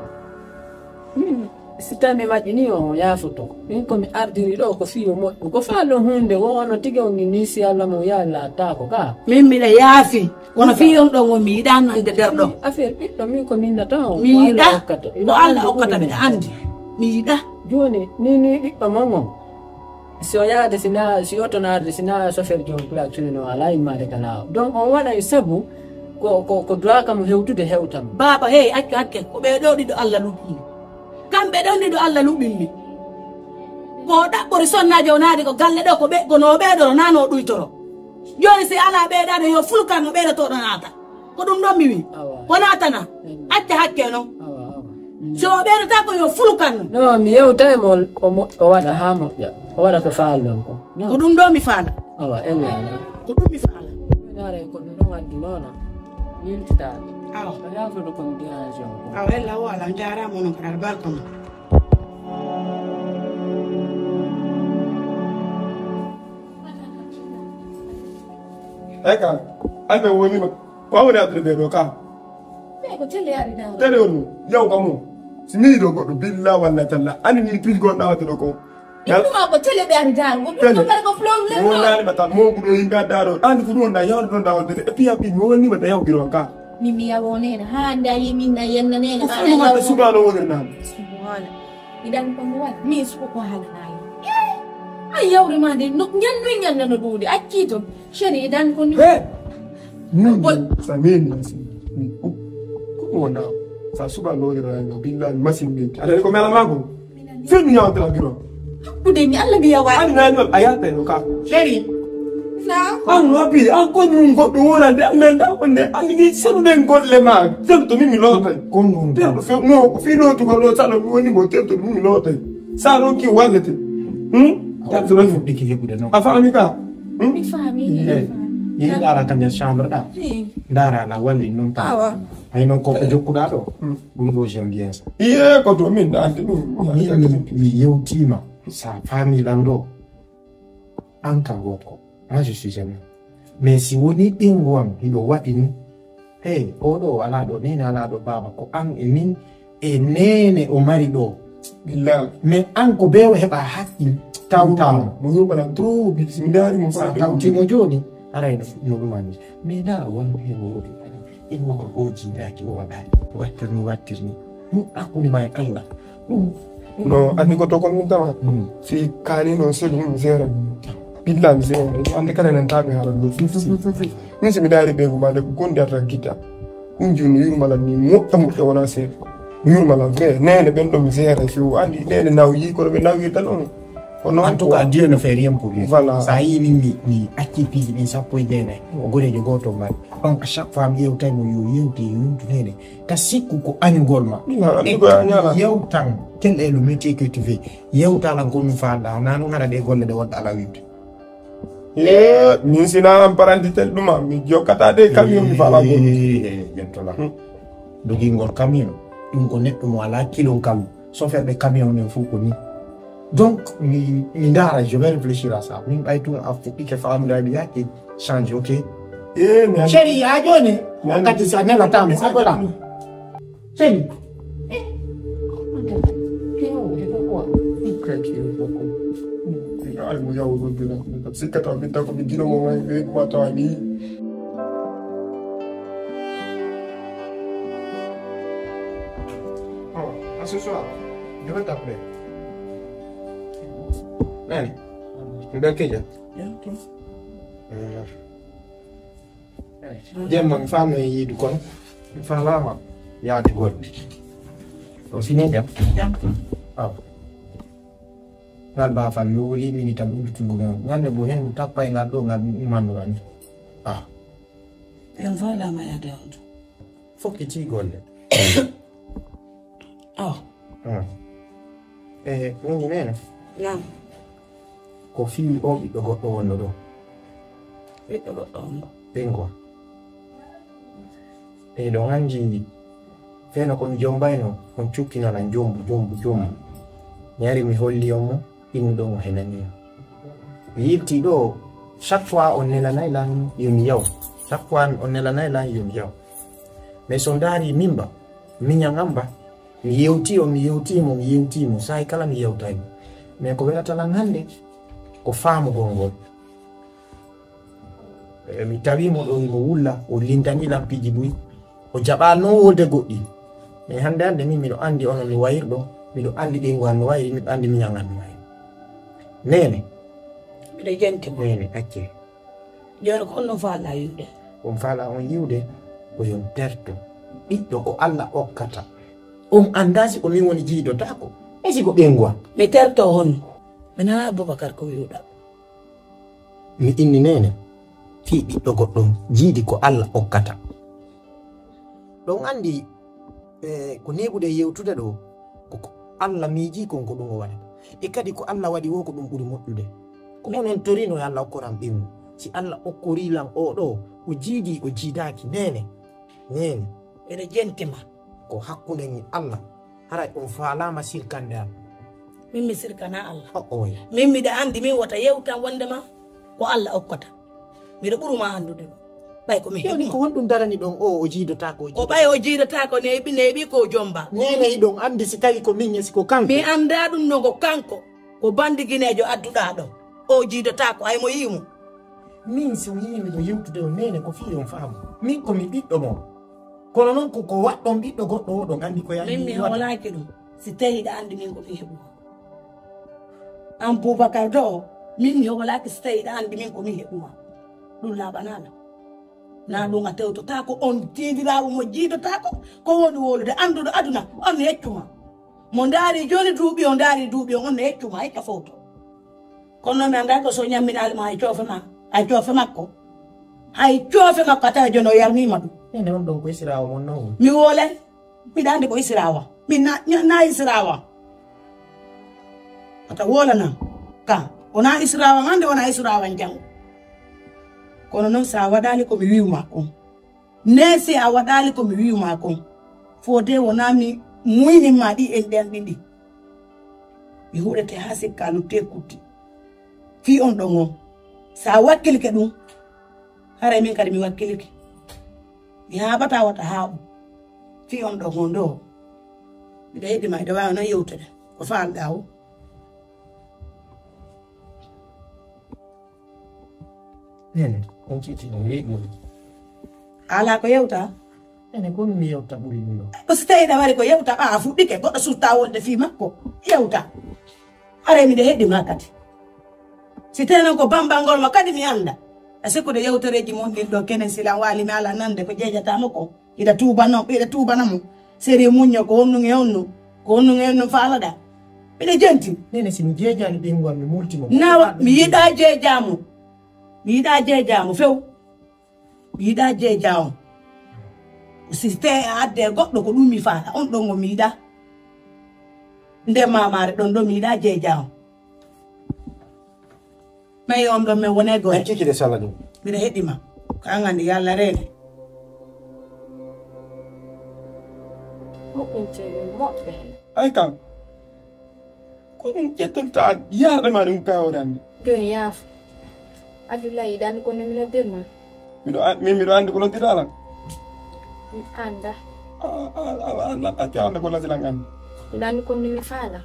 Min, si tawi mi waɗi nii, on yaafoto. Min ko mi ardiri ɗo ko fii o moƴƴu. Ko faalɗon huunde, wo ono tigi on ni, ni si Alla mo yaa laattaako ka. Min miɗa yaafi. Kono fii on ɗon won mi yiɗaa nande nder ɗon. Affaire ɓiɗɗo min ko min nata on. Mi yiɗaa. Ko Alla okkata. Ko Alla okkata, miɗa anndi. Mi yiɗaa. Jooni, ni, ni ɓiɗɗo mon on. Si o yaade, si na, si oto naade, si na chauffeur joom plaque tuni no alaa immaade ka laawol. Donc, on waɗay sabu ko, ko, ko droit kam hewtude hewtam. Baaba, hey, accu hakke, ko ɓee ɗoo ɗiɗo Alla luɓɓini. Kamɓe ɗon ɗiɗo Alla luɓɓini. Ko o ɗaɓɓori sonnaajo o naade ko galle ɗoo, ko ɓe, ko no o ɓeydoro, naa no o ɗuytoro. Jooni si alaa ɓeydaade, yo fulkan no ɓeydotooɗo naata. Ko ɗum ɗon mi wi. Awa. Ko naatana. Mm. Acca hakke non. Awa, awa. Mm. Si o ɓeydata ko yo fulkan no. No, mi yewtay mo, o mo-, o waɗa haa moƴƴa. O waɗa ko faalɗon ko. No. Ko ɗum ɗo mi faala. Awa, ella. Ko ɗum mi faala. Naare ko ɗum ɗon addu noona. Yiltitaade. Awa. A yaafoto ko mi dérange on ko. Awa, ella o ala, on jaaraama onon kadi, albarka mon. Eka, ay ɓe woni ma. Ko woni addude ɓe ɗo ka? Ɓe ko tele ari dawo. Tele on, yaw ka mo. Si mi ɗo goɗɗo, billa walla talla. Ani ni tuji gonɗa wadde ɗo ko. Ɗum ma ko tele ɓe ari dawo. Ko tele. Ɗum ko problème. Mo nani ma tan, mo ko ɗo yimɓe adda ɗo. Ani ko ɗum wonda, yawde ɗon dawo. Et puis, abi, mo woni ma ta yaw giro ka. Min mi yawo nena. Ha, nda yi min na yenna nena. Ko fami ma ta subhanahu wa ta'ala. Subhana. Idan ko mo waɗi, mi suko ko haalanayi. Eh, a yawri ma de, no, ñanno, ñanno no ɗuuɗi, accii ton. Chéri, idan ko ni. Eh! Min, Bol- sa min, sa min. Ko, ko wona? Sa suba lori ra, no, billahi, masin min. Ala ko mela mako. Fin mi yawta la biro. Hakkude mi Alla mi yawa. Ani na no, ayata no ka. Chéri. Na. An wabi, an ko nun goɗɗo wonande, an men da wonde, an ni senu den golle ma. Jam to min mi lotay. Ko nun. Jam to fe, no, fi no to ko lo salo mi woni mo jam to min mi lotay. Salo ki wallete. Hmm? Jam to lo fuɗɗi ki heɓude non. A faami ka? Hmm? Mi faami, mi Eh, faami. Yi dara kan chambre da. Eh. Dara na wali non ta. Awa. Ay non ko ko jokkuɗa ɗo. Hmm. Ɗum ɗo j'aime bien ça. Iye ko to min andi ɗum. Min mi, mi yewtima sa faami lan ɗo. An ka gorko. Moi, je suis jeune. Mais si woni ɓingu am hiɗo waɗi ni, hey, oɗo alaa ɗo nene, alaa ɗo baaba, ko an e min e nene o mari ɗo. Billah. Mais an ko beewo heɓa hakkil tawtama. Mo yurɓana trop, bi-, si mi ndaari mo sa faa tawtimo jooni, aray no, no ɗumani. Mais ndaa won heen woodi. Inna ko gooji ndaaki o waɗaani. Wattirni, wattirni. Ɗum hakkunde ma e Allah. Ɗum, ɗum. No, anndi ko tokon min tama. Mm. Si kaani noon, selu mum, zéro. Billah, mi zéro. Anndi kala enen taaɓe haala ɗum. Fi, fi, fi, fi, fi. Min si mi daari ɓe ko maande ko gondi arta gita. Ɗum joni yurmala ni moƴƴa moƴƴa wona seeɗa. Mi yurmala vrai. Nene ɓen ɗo mi zéro. Si o anndi nene naw yi kono ɓe nawirta noon. Ko non. En tout cas, quoi. Dieu ne fait rien pour rien. Voilà. Sa yii min mi, mi acci piiji ɗin sappo e jeenayi. Ko goreejo gooto mbaɗi. Donc, à chaque fois, mi yewtay mo yo yewte, yo yewtu nene. Ka sikku ko añugol ma. Non, anndi ko a ñaala. Yewtan, quel est le métier que tu fais? Yewtan lan ko mi faalɗa. Naa non hara ɗe golle ɗe wonɗa ala wiwde. Eh, min sina an paranti tel ɗuma, mi jokkata ɗe camion mi faala gol. Eh, eh, ƴettola. Hmm. Dogingol camion, ɗum ko neɗɗo mo alaa kilon kalu. Chauffeur ɓe camion ɓen fof ko ni. Donc, mi, mi ndaara, je vais réfléchir à ça. Min ɓay tun a fuɗɗike faamiraade yaake change, ok? Eh, mi Chéri, yaa jooni? Mi anndi. Kadi sa nela tam, sa gola. Chéri. Eh, kay, kay, kay. Ay, mo yaw ɗo dina. Sikkata min tan ko mi dino mo may, ɓe ma tawa ni. Oh, à ce soir, je vais t'appeler. Nani? Nde keja? Jemma mi faami e yiidu kono mi faalaama yaade golle. O fini jam? Jam. Aw. Ngal baafal mi wuli mini tan uddutungo ngal. Ñande go hen tappay ngal ɗo ngal mi ummanno ngal. Ah. En faalaama yaade on. Fokkiti golle. Aw. Ah. Eh, min Nene. Naam. Ko fii o ɓiɗɗo goɗɗo wonno ɗo. Ɓiɗɗo goɗɗo wonno. Ɓinngol. Eɗon anndi feno ko mi jombayno, on cukkinana jombu, jombu, jombu. Mi ari mi holli on mo, Innu ɗon o henanii. Mi yiltii ɗoo, chaque fois on nelanay lan yo mi yaw. Chaque fois on nelanay lan yo mi yaw. Mais so ndaari min ba, miñan an ba, mi yewtii o, mi yewtii mo, mi yewtii mo, saa'i kala mi yewtay mo. Mais ko welata lan hannde, ko faamugol ngol. E, mi tawii mo ɗoo, himo wulla, o lintanii lan piiji buy. O jaɓaano wolde goɗɗi. Mais hannde, hannde min miɗo anndi onon no wayirɗon, miɗo anndi ɓeyngu an no wayri, miɗo anndi miñan an no wayri. Neene. Miɗo jenti mo. Neene, acce. Jooni ko honno faalaa yi'ude? On faalaa on yi'ude ko yon terto. Ɓiɗɗo ko Alla okkata. On anndaa si ko min woni jiidotaako. E si ko ɓeyngu an. Mi terto honno? Mi nanaa Abubakar ko wi'uɗaa. Mi inni neene, fii ɓiɗɗo goɗɗo jiidi ko Alla okkata. Ɗon anndi, e, ko neeɓuɗen yewtude ɗoo, ko, ko Alla miijii kon ko ɗum o waɗata. E kadi ko Alla waɗi woo ko ɗum ɓuri moƴƴude. Ko onon torino yo Alla okkoran ɓeyngu. Si Alla okkorii lan oo ɗoo, o jiidii, o jiidaaki, neene, neene. Miɗo jenti ma. Ko hakkunde min Alla. Haray on faalaama sirkande am. Min mi sirkanaa Alla. O'oy. Min miɗa anndi min wota yewtan wonndema ko Alla okkata. Miɗo ɓuru ma anndude ɗum. Ɓay ko mi heɓi mo. Jooni ko honɗum darani ɗon o, o jiidotaako, o jiidotaako? Ko ɓay o jiidotaako neeɓi, neeɓi ko jomba. Neene hiɗon anndi si tawi ko min e si ko kanko? Mi anndaa ɗum no ko kanko. Ko banndigineejo adduɗaa ɗoo. O jiidotaako, hay mo yi'i mo. Min si mi yi'i miɗo yewtude on neene ko fii on faamu. Min ko mi ɓiɗɗo mon. Kono non ko, ko waɗɗon ɓiɗɗo goɗɗo o ɗon anndi ko yahii. Min mi hoolaaki ɗum si tawii hiɗa anndi min ko mi heɓu ma. An Bubakar ɗoo, min mi hoolaaki si tawii hiɗa anndi min ko mi heɓu ma. Ɗum laaɓanaano. Naa ɗum a tewtotaako on diidiraawo mo jiidotaako, ko woni wowlude annduɗo aduna, on no yeccu ma. Mo ndaari jooni duuɓi on, ndaari duuɓi on, on no yeccu ma, hikka fowto. Kono mi anndaa ko so ɲamminaali mo hay coofe ma, hay coofe makko. Hay coofe makko a tawa jooni o yarnii ma ɗum. Ene on ɗon ko isiraawo mon non? Mi woolay, miɗa anndi ko isiraawa. Min na, na, na isiraawa. Ata woolana ka. Wonaa isiraawa hannde, wonaa isiraawa janngo. Kono non si a waɗaali ko mi wi'u ma kon. Neesi a waɗaali ko mi wi'u maa kon. Fodee wonaa mi muynin maa ɗi enɗe an ɗiɗi. Mi huɗete haa sikka luttee kutti. Fii on ɗon on. Si a wakkilike ɗum, haray min kadi mi wakkilike. Mi haaɓataa wata haaɓu. Fii on ɗon on ɗoo. Miɗo heɗi maa, hiɗa waawi non yewtude. Ko faalɗaa o. Nene, on titi no yeeƴi mo. Alaa ko yewta? Nene, ko mi yewta ɓuri ɗum ɗo. Ko si tawii ɗa wari ko yewta, ɓaa a fuɗɗike, goɗɗo sutta wonde fii makko. Yewta. Haray miɗo heɗi maa kadi. Si tawii non ko bambangol mo kadi mi annda. A sikkude yewtereeji mon ɗin ɗo kenen silan waali mi alaa nande ko jeejata mo ko. Hiɗa tuubano, hiɗa tuubana mo. Seri muñño ko honɗun e honɗun, ko honɗun e honɗun faalaɗaa. Miɗo jenti. Nene, si mi jeejaani ɓeyngu an, mi multi mo. Nawa, mi yiɗaa jeejaa mo. Mi yiɗaa jeejaa mo few. Mi yiɗaa jeejaa on. Si tawii a addii e goɗɗo ko ɗun mi faala, on ɗon on mi yiɗaa. Nden maamaare ɗon ɗon mi yiɗaa jeejaa on. Mai on ɗon men wonay gore. Acciki de sala ɗum. Miɗo heɗi ma. Ko an anndi yo Allah reene. Moƴƴinteeɓe moƴɓe. Ay kam. Ko ɗum ƴettonta an, yaade ma ɗum kawrande. Jooni yaafo. Abdullahi, yiɗaani ko nde mi noddir ma. Miɗo an-, min miɗo anndi ko noddirɗaa lan. Mi annda. A, a, a, a, a, a, a, a, ko noddirɗaa lan anndi. Yiɗaani ko nde mi faala.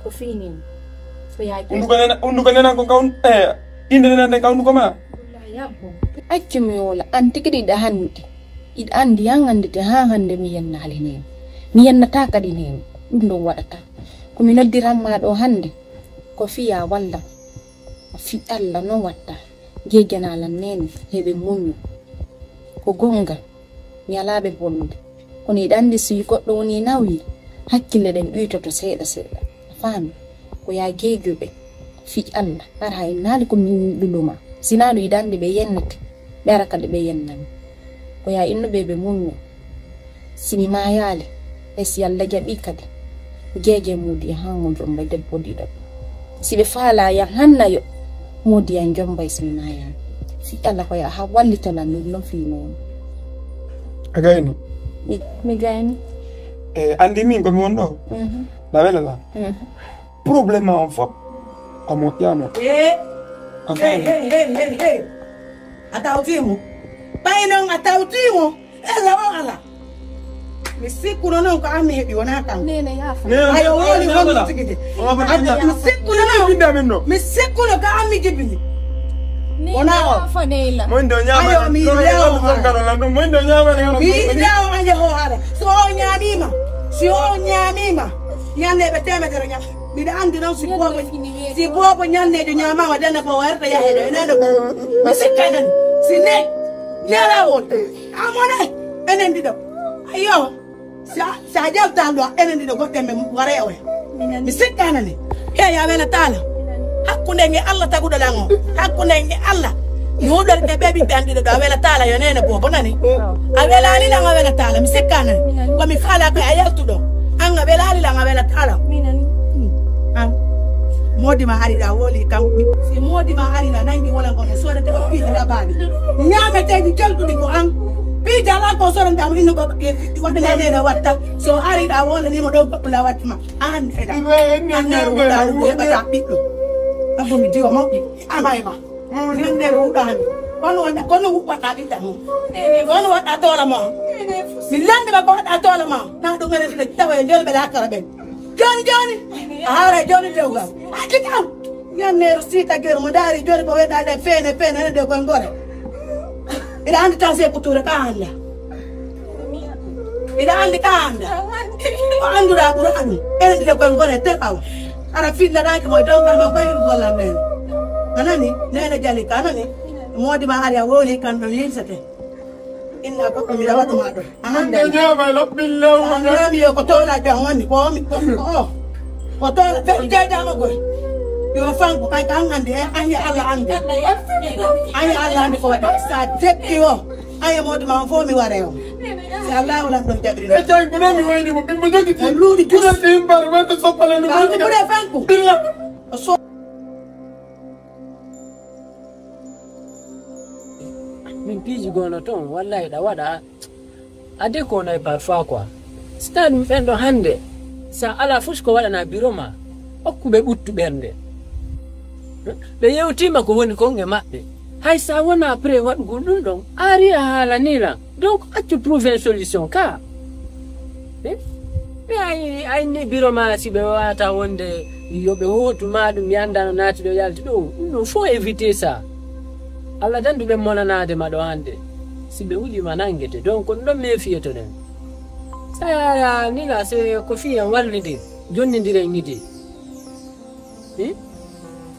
Ko fii nii. Ko yaa. Hunduko nena, hunduko nenan ko kawn-, eh, innde nenan ko hunduko ma. Abdullahi, yabbo. Accu mi woola, an tigi ɗiɗa hannde. Hiɗa anndi an anndete haa hannde mi yennaali neene. Mi yennataa kadi neene. Ɗum ɗon waɗataa. Ko mi noddiran maa ɗoo hannde, ko fii yaa wallan. Fii Alla non watta. Jeejanaa lan neene, heɓe muñño. Ko goonga, mi alaa ɓe bonnude. Kono hiɗa anndi si goɗɗo wonii nawyi, hakkille ɗen ɗuytoto seeɗa seeɗa. A faami? Ko yaa jeejuɓe fii Alla, hara hay naali ko mi luluma. Sinaa ɗum hiɗa anndi ɓe yennete, ɓe ara kadi ɓe yennami. Ko yaa innuɓe ɓe muñño. Si mi maayaali, e si Alla jaɓii kadi, ko jeeje Moodi e haa ngo jomba debbo ɗiɗo. Si ɓe faalaa yan hanna yo, Moodi yan jomba e si mi maayaali. Fii Alla ko yaa haa wallito lan ɗum non fii noon. A gayni? Mi, mi gayni. E, anndi min ko mi won ɗo? Mhm. Na wela la? Mhm. Problème ma on fof. Kamo kiyamo. Eh. Hey, hey, hey, hey, hey. A tawtii mo. Ɓay non a tawtii mo. Ella o ala. Mi sikkuno non ko an mi heɓi, wonaa kan. Nene, yaafo. Ayo, woni honno tigi de. Mi sikkuno non. Mi sikkuno ko an mi jibini. Wonaa o. Mo ndo nyaama. Ayo, mi yiɗi o. Mo ndo nyaama. Mi yiɗi o, an yaho hara. So o nyaamima. Si o nyaamima. Ñande ɓe teemedere ñam. Miɗa anndi non si boobo, si boobo ñanneejo ñaamaama denne ko warta yaheede, enen ɗo. Mi sikkanan. Si ne, nelawol. Amone, enen ɗiɗo. Ayo, sa, sa jawtan ɗo, enen ɗiɗo goɗɗen men ware o. Mi sikkanani. Hey, a wela taala. Hakkunde nge Allah taguɗo lan o. Hakkunde nge Allah. Mi huɗorte ɓe ɓiɓɓe an ɗiɗo ɗo, a wela taala yo nene boobo nani. A welaali lan, a wela taala, mi sikkanani. Ko mi faala ko a yaltuɗo. An a welaali lan, a wela taala. An. Moodi ma ari ɗa woli kam. Si moodi ma ari na nangi wala ngono sodete ko piiji labaaɗi. Ñaameteeji kelɗuɗi ko an. Piiji ala ko sodanta mo inno ko waɗa nene watta. So ari ɗa wala ni mo ɗo ko la watta ma. An eda. An na ruɗa heɓata ɓiɗɗo. Abbo mi diwa mawɗi. Amay ma. Nannde ruɗaani. Kono wonde, kono waɗa ɓiɗɗa mum. Kono waɗa toola ma. Mi lande ba ko waɗa toola ma. Na ɗum ene fle tawa e jolɓe la kala ɓen. Joni, joni. A haara joni dewgal. A jikam. Ñanneero siita ger mo daari joni ko weɗa ɗe feene, feene, ene de koye ngore. Ina andi tan se ko tuure ka hannde. Ina andi ka anda. Ko anduɗa Qur'aanu. Enen ɗiɗo koye ngone te ɓaw. Ara fillanaaki mo e dow ngal ma koye gollal men. A nani? Nene jali ka nani? Moodi ma ari a wowli kan ɗo yilsete. Inna goɗɗo mi rawa ɗum aɗo. A hande. Ñaama e loppin law. A ñaami yo ko toola jam woni. Ko mi ko o. Ko toola fe jajama koy. Yo fanko kay kan andi e an ya Allah andi. An ya Allah andi ko waɗi. Sa jekki o. Ayo, moodi ma on fof mi ware on. Si Allah wala ɗon jaɓri. E tawi ko non mi wayni mo ɓimmo jogiti. E luuɗi jus. Ɓure ɗin bar wonde soppale no. Ɓuri fanku. Billa. O so- Min piiji gono ton, wallahi ɗa waɗa. A déconne parfois quoi. Si tawi ɗum ɓen ɗo hannde, sa ala fus ko waɗana biro ma, okku ɓe ɓuttu ɓernde. Ɓe yewtima ko woni kon e maɓɓe. Hay sa wona prêt waɗugol ɗum ɗon, a ari a haalani lan. Donc, accu trouver solution ka. Eh? Ɓe ay, ay ni biro ma si ɓe wawata wonde yo ɓe hootu ma ɗum yanda no naati ɗo yalti ɗo. Ɗum ɗo faut éviter ça. Allah tan duɓe monanaade ma ɗo hannde. Si ɓe wuli ma nangete. Donc, ko ɗum ɗon méfier to ɗen. Sa yaya ni la, c'est ko fiyan wallidir, jonnidiren idi. Hmm?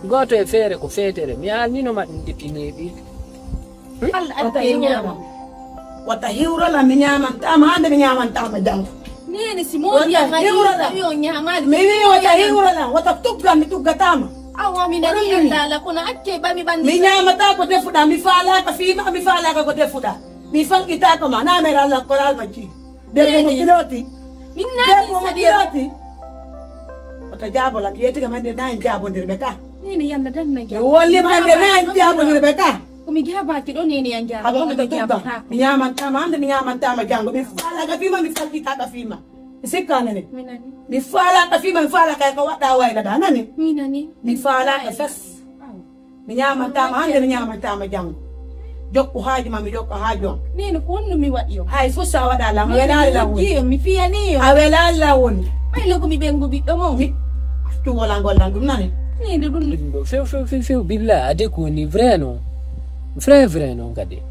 Gooto e feere ko feetere. Mi haalnino ma ɗum depuis neeɓi. Hmm? Allah addi e ñaama. Wata hiwro lan mi ñaamantama hannde mi ñaamantama janngo. Nene si moodi wata hiwro lan. Mi wi wata hiwro lan, wata tuggan mi tuggatama. Awa mi nani Allah la kono acce ba mi bandi. Mi ñaamata ko defuɗa, mi faalaaka fii ma, mi faalaaka ko defuɗa. Mi fanqitaako ma, na mere Allah ko alma ji. Debbo mo piloti. Min naati debbo mo piloti. Oto jaabo lan, yeetiga man de na en jaabondirɓe ka. Nene yalla dan na jaabo. Wonde man de na en jaabondirɓe ka. Ko mi jaabaaki ɗo nene yan jaabo. Aba oto tugga. Mi ñaamantama hannde, mi ñaamantama janngo. Mi faalaaka fii ma, mi fanqitaaka fii ma. Mi sikkaane ne. Mi faalaaka fii ma, mi faalaaka ko waɗɗa wayla da, nani? Mi nani. Mi faalaaka fes. Mi ñaamantama hannde, mi ñaamantama janngo. Jokku haaju ma, mi jokka haaju am. Nene ko honno mi waɗi yo? Hay fof sa waɗa lan, a welaali lan woni. Mi fiyani yo. A welaali lan woni. Ɓay loko mi ɓengu ɓiɗɗo mo. Mi, tu wola ngol lan ɗum nani. Nene ɗum. Ɗum ɗo few, few, few, few, billa, ade ko woni vrai non. Vrai, vrai non kadi.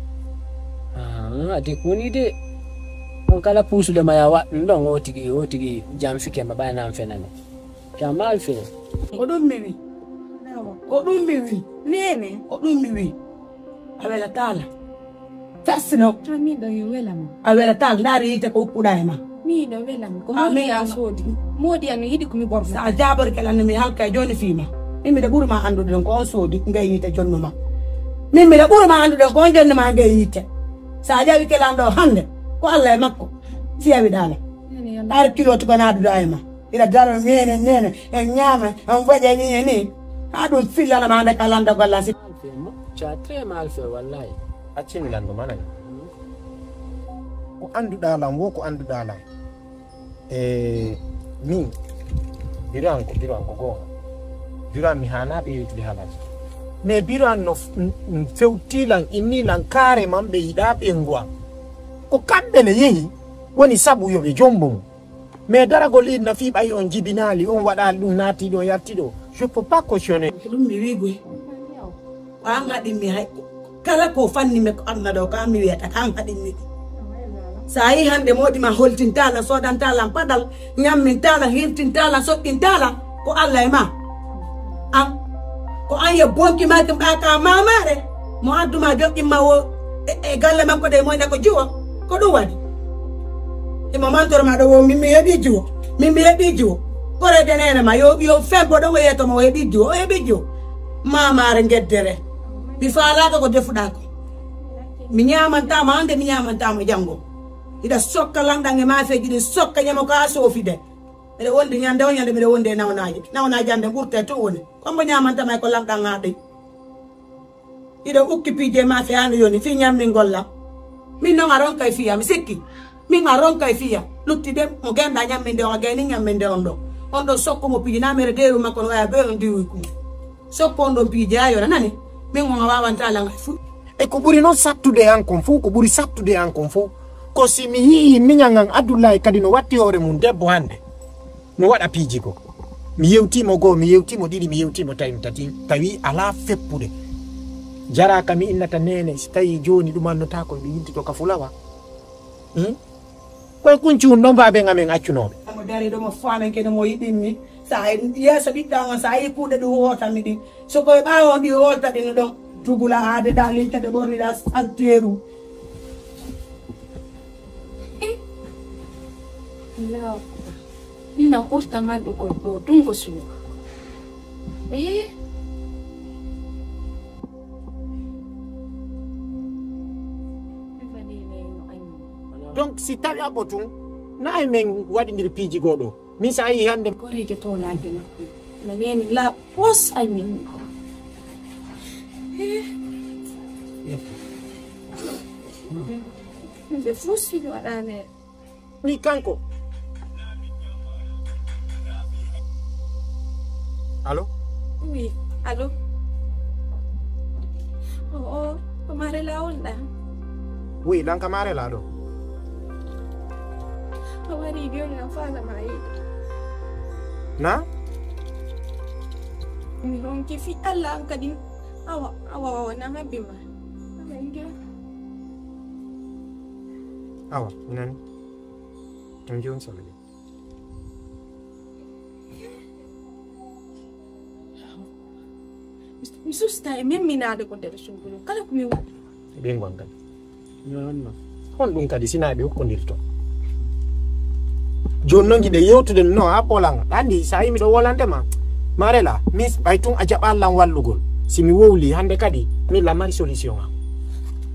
Ah, ade ko woni de. On kala puusude ma ya waɗ ɗum ɗon, o tigi, o tigi jamfike ma ɓay nan fenani. Jamal fe. Ko ɗum mi wi. Ko ɗum mi wi. Nene. Ko ɗum mi wi. A wela taala. Tasino. To min ɗo yo wela mo. A wela taala. Ndaari yiite ko uppuɗa e ma. Min ɗo wela mo. Ko moodi an soodi. Moodi an no yiɗi ko mi borfo. Sa jaabori kala no mi halka e jooni fii ma. Min miɗa ɓuri ma anndude ɗon ko on soodi ngey yiite jonnu ma. Min miɗa ɓuri ma anndude ɗon ko on jonnu ma ngey yiite. Sa jawi kelan ɗo hannde. Ko Allah e makko. Si yawi ɗaala. Ar kilo tuka na duɗa e ma. Ila daro nene, nene, en ñaama, en waɗa ni, ni. Haa ɗum fillana ma nde ka landa golla si. Tu as très mal fait, wallahi. Accini landu ma nani. Ko annduɗaa lan, wo ko annduɗaa lan. E min, biro an ko, biro an ko goonga. Biro an mi haanaa ɓe yewtude haala an. Mais biro an no f-, n-, n-, fewtii lan, innii lan carrément ɓe yiɗaa ɓeyngu an. Ko kamɓe le yehi, woni sabu yo ɓe jombo mo. Mais daragol inna fii ɓay on jibinaali, on waɗaali ɗum, naati ɗo, yalti ɗo. Je peux pas cautionner. Ko ɗum mi wi'ugo. Ko an haɗi mi hay. Kala ko fanni mi ko aduna ɗo, ko an mi wi'ata, ko an haɗi mi. Sa yi hande moodi ma holtintaa lan, soodantaa lan paɗal, ñammintaa lan, hirtintaa lan, soɗɗintaa lan, ko Alla e ma. An, ko an yo bonki ma ɗum ɓaaka maamaare, mo addu ma joɗɗin ma wo e, e galle makko ɗe moyna ko jiwo, ko ɗum waɗi. Imo mantoro ma ɗo wo, min mi heɓi jiwo, min mi heɓi jiwo. Kore de nene ma, yo, yo fempo ɗon o yeeto ma, o heɓi jiwo, o heɓi jiwo. Maamaare ngeddere. Mi faalaaka ko defuɗaa ko. Mi ñaamantaa ma hande, mi ñaamantaa ma janngo. Hiɗa sokka lanɗan e maafeeji ɗin, sokka ñamo ka a soofi de. Miɗo wondi ñande o ñande, miɗo wondi e nawnaaje. Nawnaaje an ɗen ɓurta e to woni. Ko mbo ñaamanta ma e ko lanɗan haa ɗin. Hiɗo ukki piije maafe haa no yoni, fii ñammingol lan. Min non a ronkay fiya, mi sikki. Min a ronkay fiya. Lutti ɗen, mo genda ñamminde on, a gayni ñamminde on ɗon. On ɗon sokko mo piiji, na mere deeru makko no waya be on diwi ku. Sokko on ɗon piiji, a yona nani. Min on a waawanta lan hay fu. E ko ɓuri non sattude an kon fow, ko ɓuri sattude an kon fow, ko si mi yi'ii miñan an Abdullahi kadi no watti hoore mum debbo hande, no waɗa piiji goo. Mi yewtii mo goo, mi yewtii mo ɗiɗi, mi yewtii mo tawi mo tati, tawi alaa feppude. Jaraaka mi innata neene, si tawii jooni ɗum annotaako, mi yiltito ka fulawa. Hmm? Koye kunci un ɗon baaben amen accunooɓe. Mo dari ɗo mo fanan kene mo yiɗin mi. Sa e yeeso ɓiɗɗo an, sa yi kuuɗe ɗum hoota mi ɗin. So koye ɓaawo ɗi hoota ɗin ɗon. Tugula aade ɗa linta ɗe ɓorni ɗa anteeru. Eh? Allahu Akbar. Ina hurta ngal ɗo ko ɗo ɗum ko suuɗa. Eh? Donc, si tawi a ɓotun, na e men waɗindir piiji goo ɗo. Min sa yi hande. Koreejo to laage makko. Na neni la pos ay min. Eh. Ɓe fof suñu waɗaane. Ni kanko. Allo? Oui, allo. Oh, oh, ko Marela on ɗa? Oui, lan ka Marela ɗo. A wari joni na fala ma yi. Na? Mi ronki fi Allah an kadi. Awa, awa, awa, na habbi ma. Awa, inge. Awa, nani? Tan joni sabili. Mi susta e memminaade ko nder suudu ndun. Kala ko mi waɗi. Ɓe ngon kadi. Honɗum kadi sinaa ɓe hokkondirto? Jooni non ngiɗen yewtude no a ɓolan. Anndi sa yimi ɗo wolande ma. Marela, mi ɓay tun a jaɓal lan wallugol. Si mi wowli hannde kadi, mi la mari solution am.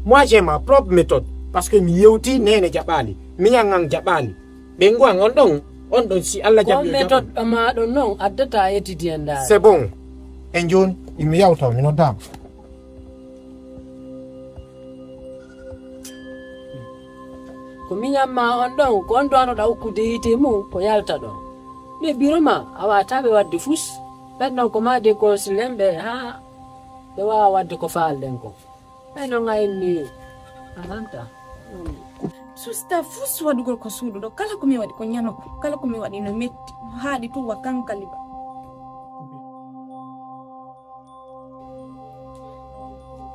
Moi, j'ai ma propre méthode. Parce que mi yewti nene jaɓali. Miñan an jaɓali. Ɓe nguwan on ɗon, on ɗon si Allah jaɓi. Ko jaɓan. Méthode ma ɗon non addata étudier ndaar. C'est bon. E jooni, mi yawta, mi noddaama. Ko miñan ma on ɗon, ko on ɗon anoɗa ukkude yiite mum, ko yalta ɗon. Ɓe biro ma, a waata ɓe wadde fus. Ɓen ɗon ko ma de konsilen ɓe, haa ɓe waawa wadde ko faalɗen ko. Ɓe non a inni, a hanta. Susta fus waɗugol ko suuɗuɗo, kala ko mi waɗi ko ñano ko, kala ko mi waɗi no metti, no haaɗi tun wa kankali ba.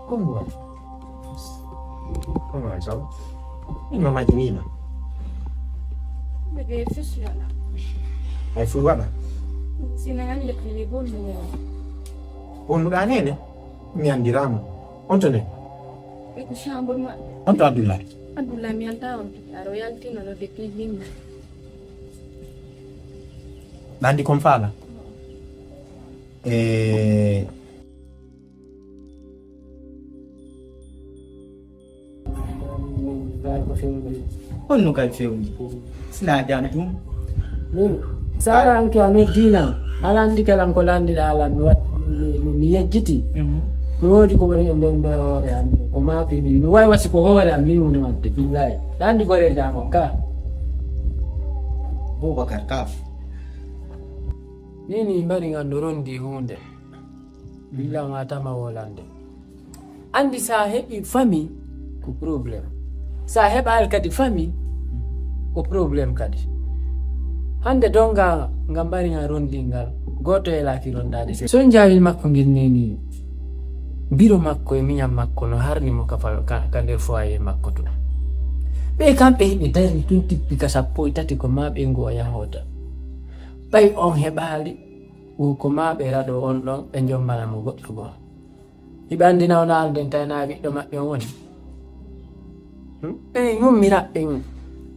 Kongo. Kongo ay saw. Ino majinina. Bebe fis wala. Ay fu wala. Sina hande kali bonno. Bonno da nene. Mi andiraama. On to ne? E ko chambre ma. On to Abdullahi. Abdullahi mi anta on. Aro yaltino no de kidinga. Nandi kon faala. Eh. Honno kay fewndi? Sina jam ɗum. Min, sara anke a noddinan, alandike lan ko landiɗa lan, mi wat-, mi, mi, mi yejjiti. Mhm. Mi woodi ko woni e nder, nder hoore am, ko maafi min. Mi wawi wasi ko hoore am, min woni wadde, billahi. Ɗa andi goreejo am on ka? Boubacar Kaf. Ni, ni mbaɗi ngan no rondi huunde. Lan a tama wolande. Anndi si a heɓii famii, ko problème. Si a heɓaali kadi famii, ko problème kadi. Hannde donnga nga mbari nga ronndii ngal, gooto yelaaki ronndaade. So njaawil makko ngel neeni, biro makko e miñan makko no harni mo ka fa-, ka, ka nder foyer makko tun. Ɓe kamɓe hiɓe dari tun tippi ka sappo e tati ko maa ɓe ngo o yahota. Ɓay on heɓaali, wo ko maa ɓe raɗo on ɗon, ɓe njommana mo goɗɗo goo. Hiɓe anndi na o na alden tawi na ɓiɗɗo maɓɓe on woni. Hmm? Ɓe yummira ɓen.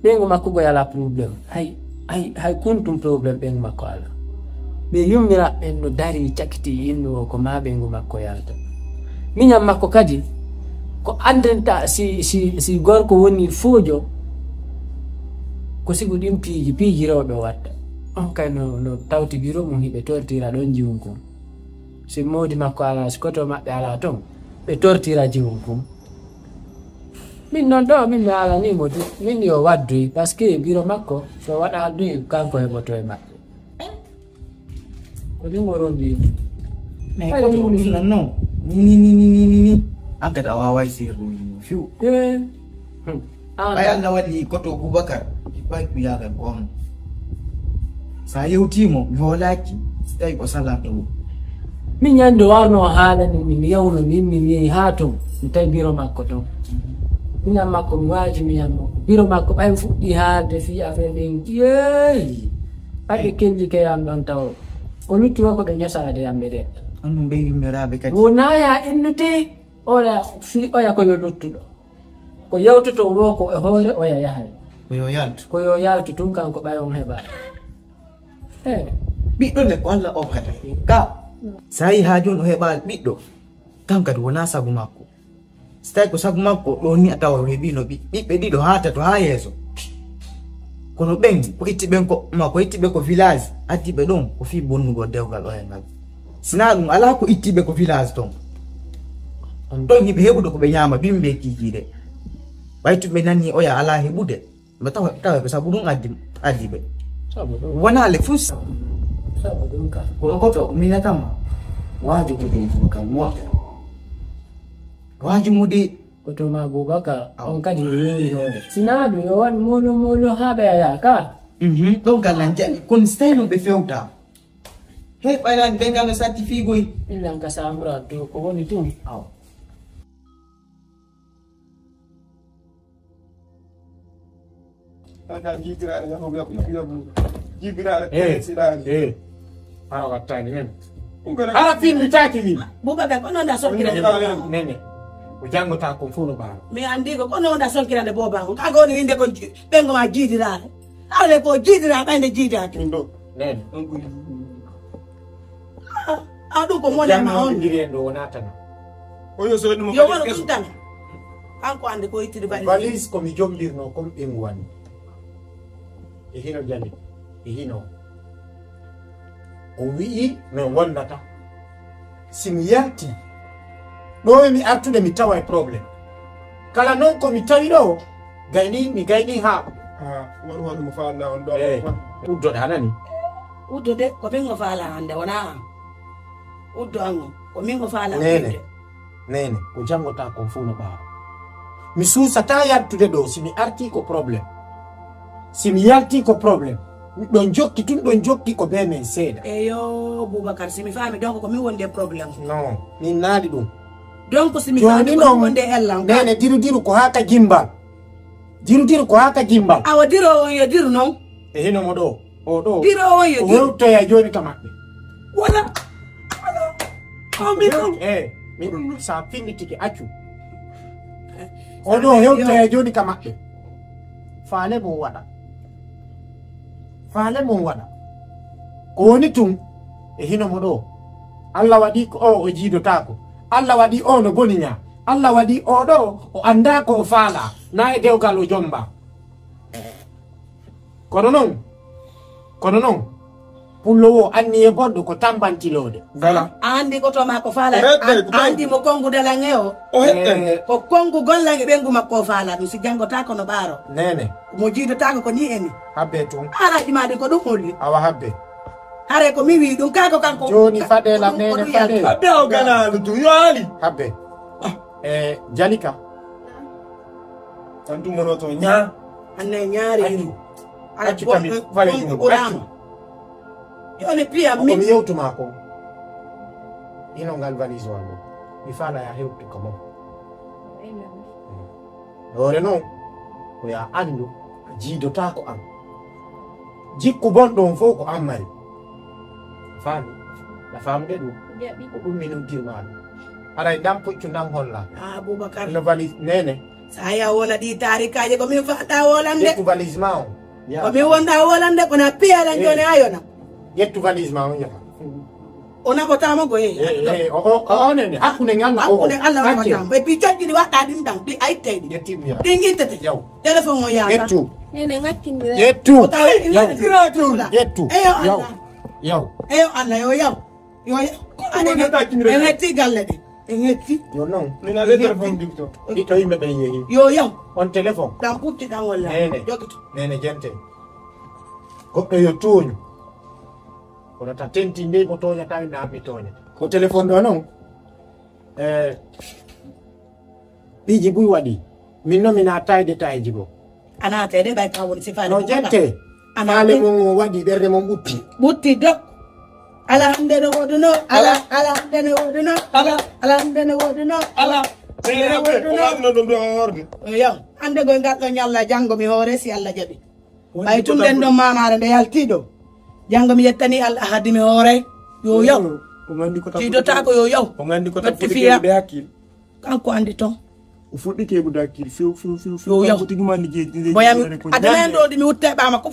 Ɓeyngu makko go yala problème. Hay, hay, hay kuntum problème ɓeyngu makko ala. Ɓe yummira ɓen no dari cakiti innu o ko maa ɓeyngu makko yalta. Miñan makko kadi, ko anndenta si, si, si gorko woni foojo, ko sibu ɗin piiji, piiji rewɓe watta. On kay no, no tawti biro mum hiɓe tortira ɗon jiwun kon. Si moodi makko alaa, si koto maɓɓe alaa ton, ɓe tortira jiwun kun. Min non ɗoo, min mi alanii mo du, min yo wadduy, parce que biro makko, so waɗa duy, kanko heɓoto e maɓɓe. Ko ɗum o rondi. Mais koto o ɗum non, ni, ni, ni. An kadi a waaway seerude mo few. Eh. Hmm. Ɓay Allah waɗi koto Bubakar, ɓay ko yaagal ko on. Sa yewtii mo, mi hoolaaki, si tawi ko salanɗo mo. Min ñande warno haalani min, yawno min, min yehi haa ton, mi tawi biro makko ton. Miñan makko, mi waaji miñan makko. Biro makko, ɓay mi fuɗɗi haalde fii affaire ɗin, yeey! Ɓay ɓe kelli ke yam ɗon taw. Ko lutti ko ɓe ñosaade yam ɓe de. On ɗum ɓe yummiraaɓe kadi. Wonaa ya innutee, oya fii, oya ko yo luttuɗo. Ko yewtoto wo ko e hoore oya yahay. Ko yo yaltu. Ko yo yaltu tun kanko ɓay on heɓa. Eh. Ɓiɗɗo ne ko Allah okkata. Ka. Sa yi haa jooni o heɓaali ɓiɗɗo. Kan kadi wonaa sabu makko. Si tawi ko sabu makko, ɗo ni a tawa o heɓino ɓi-, ɓiɓɓe ɗiɗo haa tato haa yeeso. Kono ɓen, ko itti ɓen ko, ma ko itti ɓe ko village, addi ɓe ɗon, ko fii bonnugol dewgal oya ngal. Sinaa ɗum, alaa ko itti ɓe ko village ton. Ɗon hiɓe heɓude ko ɓe ñaama, bimbi e kiikiiɗe. Ɓay tun ɓe nanii oya alaa heɓude, ɓe tawa, tawa ɓe sabu ɗum addi, addi ɓe. Sabu ɗum. Wonaa le fus. Sabu ɗum ka. Kono koto, minetama. Waaju ko ɗum ko kam moƴƴa. Waaju mo de. Koto ma Bubakar, aw. On kadi o yoori hoore. Sinaa ɗum, yo waɗ molo molo haa ɓe aya ka. Mhm, ɗon ka lan jaɓi. Kono si tawi non ɓe fewta. Hey, ɓayraani ɓen ka no satti fiigoy. Illan ka samra dow ko woni ɗum. Aw. Hara jiidiraaɗo, yahu, yahu, yahu, jiidiraaɗo, eh, siraani. Eh. Hara wattaani men. Ɗum ko hara finditaaki min. Bubakar, ko non da sonkirande booba. Nene. Ko janngotaa kon fof no ɓaaro. Mi anndi ko, ko non da sonkirande booba. Ko kanko woni winde ko ji-, ɓengo ma jiidiraaɗo. Hawle ko jiidiraa, ɓay nde jiidaaki. Ɗum ɗo. Nene. Ah, ah, ɗum ko mone ma on. Janngo ndiri en ɗo wonaa tan. O yo so ɗum yo wano ɗum tan. Kanko annde ko ittiri valise. Valise ko mi jommbirnoo kon ɓengu wani. E hino jali, e hino. O wi'i no wondata. Si mi yalti, ɗo e mi artude mi tawa e problème. Kala non ko mi tawi ɗo, gayni, mi gayni haa. Ah, won hono mo faalna on ɗo. Eh, uddoɗa nani? Uddude, ko min o faala hannde, wonaa an. Uddu an on, ko min o faala. Nene. Nene, ko janngotaa kon fof no ɓaaro. Mi suusataa yaltude ɗo, si mi artii ko problème. Si mi yaltii ko problème. Ɗon jokki tun, ɗon jokki ko bee men seeɗa. Eyo, Bubakar, si mi faami, donc ko min wondi e problème. Non, min naali ɗum. Donc si mi faami, ko min wondi e ellan. Nene, diru diru ko haa ka jimbal. Diru diru ko haa ka jimbal. Awa, diro on yo diru non. E hino mo ɗo. O ɗo. Biro o yo o hewtoya jooni ka maɓɓe. Wala. Wala. O mi ɗum. Eh, mi ɗum sa finditike accu. O ɗo hewtoya jooni ka maɓɓe. Faale mo waɗa. Faale mo waɗa. Ko woni tun e hino mo ɗo. Allah waɗi ko o, o jiidotaako. Allah waɗi o no boniña. Allah waɗi o ɗo o anndaa ko o faala. Na e dewgal o jomba. Kono non, kono non, pullo wo anniye bonɗo ko tambantiloode. Voilà. A anndi ko to ma ko faala, o heɓɓe, a, a anndi mo konngu dalange o. O heɓɓe. Eh, ko konngu gollange ɓengu makko o faala ɗum, si janngotaako no ɓaaro. Nene. Mo jiidotaako ko ni e ni. Habbe tun. Haaraaji ma ɗin ko ɗum holli. Awa habbe. Are ko mi wi'i ɗum, kaa ko kanko. Jooni faɗee lam, neene, faɗee. Habbe o ganaano tun, yo haali. Habbe. E, Jalika. Tan tun mono to ñaa. Anne ñaari. Accu. Accu kami, faale ɗum, accu. Jooni piyam mi. Ko mi yewtu maa ko. Ino ngal valise on ɗo. Mi faala ya hewtu ka mo. Hoore non, ko yo a anndu, a jiidotaako an. Jikku bonɗo on fow ko an mari. Faami? A faamude ɗum? Jaɓi. Ko ɗum mi noddirmaa ɗum. Haray ndan puccu ndan holla. Ah, Abubakar. No valise, neene. Sa ya wona ɗi taarikaaji ko min faɗɗa wolande. Ƴettu valise maa on. Ko min wonɗa wolande, kono a piyalan jooni a yona. Ƴettu valise maa on yaha. O naɓotaama ko, eh, eh, eh, o, o, o, onen, hakkunde ngal o. Hakkunde Allah o naɓotaama. Et puis, cojji ɗi waɗɗa ɗin ɗan, ɗi a ittay ɗi. Ƴettu mi yaha. Ɗin ittete. Yaw. Téléphone o yaha. Ƴettu. Nene ngakkindire. Ƴettu. O tawi ɗin ƴettu. Ƴettu. Eyo Allah. Yaw. Eyo Allah, yo yaw. Yo yaw. Ko aɗa ngakkindire. En hetti galle ɗin. En hetti. Yo non. Nina le téléphone ɗin to. Ɗi to yimɓe ɓen yehi. Yo yaw. On téléphone. Ɗan ɓutti ɗan walla. Nene. Jogito. Nene jente. Goɗɗo yo tooñu. Kono ta tenti ndey mo tooñata, mi naami tooña. Ko téléphone ɗo non. Eh, piiji buy waɗi. Min no mi naataay détail ji goo. A naatay de ɓay ka woni sifaade. No jente. A naatay. Faale mon waɗi, ɓernde mon ɓutti. Ɓutti dok. Ala hande no woduno, ala, ala hande no woduno, ala, ala hande no woduno, ala. Yo, hande goy ngal ɗo ñalla janngo mi hoore si Allah jaɓi. Ɓay tun nden ɗon maamaare nde yaltii ɗo. Janngo mi yettani Al Ahadi mi hooray. Yo yaw. Tiidotaako yo yaw. Watti fiya. Kanko anndi ton. O fuɗɗike heɓude hakkil few, few, few, few. Yo yaw. Kanko tigi ma liggey, liggey. Boyami, aduna en ɗo ndi mi wutta e ɓaama ko.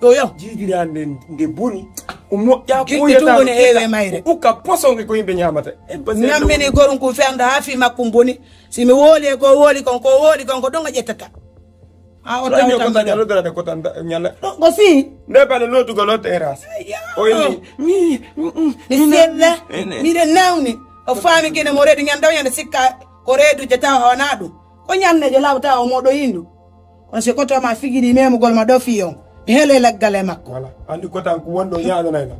Yo yaw. Jiidiri an nden nde boni. O moƴƴa ko yeta tun woni heewe mayre. O ukka poson ko yimɓe ñaamata. Nammini gorum ko fewndo haa fii makko boni. Si mi wooli e ko wooli kon, ko wooli kon, ko ɗon a ƴettata. A o tawi tan ko tan ñalla. Ko si. Nde bale lotugol o terrasse. O inni, mi, mi, mi, mi selle. Miɗen nawni. O faami kene mo reedu ñande o ñande sikka ko reeduje tawa o wonaa ɗum. Ko ñanneejo law tawa o moɗo yindu. Kono si ko to ma figini memugol ma ɗo fiyon. Mi hele laggal e makko. Wala. Anndi ko tan ko wonɗo ñaananay lan.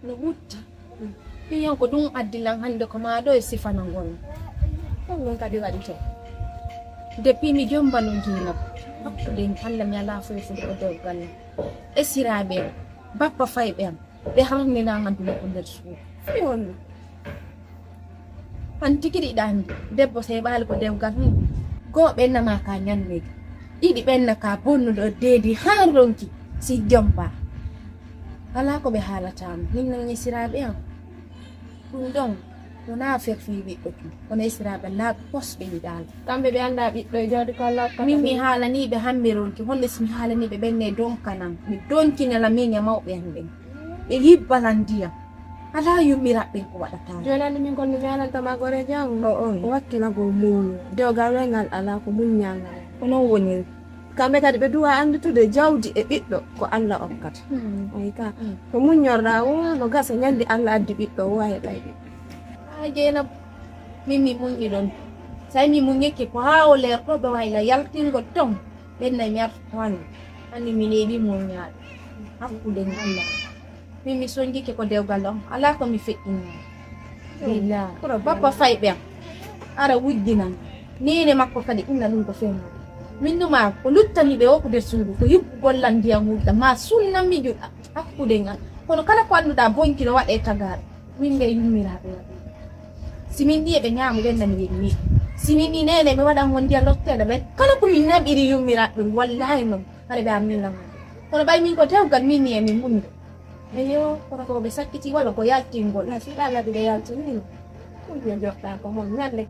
No ɓutti. Ɗum yan ko ɗum addi lan hannde ko maa ɗo e sifana ngon. Ko ɗum kadi waɗi to. Depuis mi jombano njiinam. Hakkude Allah mi alaa fof fof ko dow galle. E siraaɓe am, bappa fayɓe am. Ɓe harminaa nganndumi ko nder suudu. Fii honno? An tigi ɗiɗa anndi, debbo seeɓaali ko dewgal mum. Goo ɓenna maa ka ñanneede. Ɗiɗi ɓenna ka bonnuɗo deedi haa ronki si jomba. Alaa ko ɓe haalata mo, min non e siraaɓe am. Ɗum ɗon, wonaa ferfii ɓiɗɗo tun, kono e siraaɓe laaɓi pos ɓe yiɗaali. Kamɓe ɓe anndaa ɓiɗɗo e jawdi ko Allah hokkata min mi ɓe. Haalanii ɓe hammi ronki, honno si mi haalanii ɓe ɓenne donkanan, mi donkinela min e mawɓe am ɓen. Ɓe yibbalan ndiyam. Alaa yummiraɓe ɓen ko waɗataa. Jooni anndi min kon no mi haalanta ma goreejo an. O, o. O wakkilagol muuyo. Dewgal wengal alaa ko muññangal. Ko non woniri. Kamɓe kadi ɓe duwa anndutude jawdi e ɓiɗɗo ko Allah okkata. Hmm. Ayi ka. Hmm. Ko muññorɗaa woo no gasa ñande Allah addi ɓiɗɗo woo heɓay ɓiɗɗo. Haa Jeynab, min mi muññi ɗon. Say mi muññike ko haa o leer ɗo ɓe wayla yaltingol ton. Ɓen na ñarta ko hannde. Anndi mi neeɓi muññaade. Hakkunde mi Allah. Min mi sonjike ko dewgal on. Alaa ko mi feƴƴinani. Billahi. Kono bappa fayɓe am. Ara wujjinan. Neene makko kadi inna ɗum ko fewnoo. Min numa ko luttani ɓe o ko nder suudu. Ko yibbugol lan ndiyam wulɗam. Ma sunnan mi juɗa. Hakkunde ngal. Kono kala ko annduɗaa bonki no waɗe tagaaɗo. Min ɓe yummiraaɓe waɗi. Si min ni eɓe ñaamu ɓen nani ɓe mi. Si min ni neene mi waɗan on ndiyam lotteeɗo ɓen. Kala ko min naɓiri yummiraaɓe ɓen. Wallahi non. Hara ɓe am min lan. Kono ɓay min ko dewgal min ni e min muñde. Eyo, kono ko ɓe sakkiti walla ko yaltingol. Na fiɗa na ɓe yaltini. Ɗum yo joɗɗa ko mon ñande.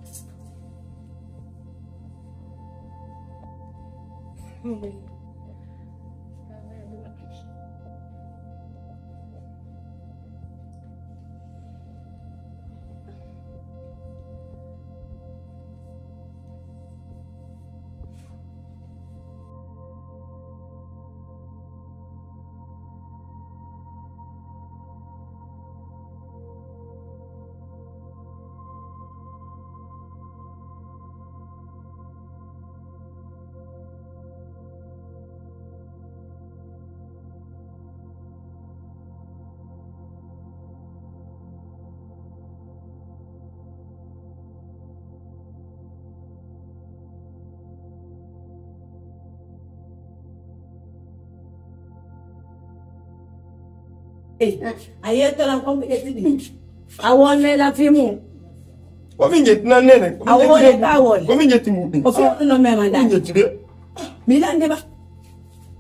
A yettolan kon ɓe ƴetti ɗin. A wonne la fimu. Ko min ƴetti nan nene. Ko min A wone ƴetti de. Ka wone. Ko min ƴetti mu. Ko fiyo no mema Ko min da. Ƴetti de. Mi lande ba.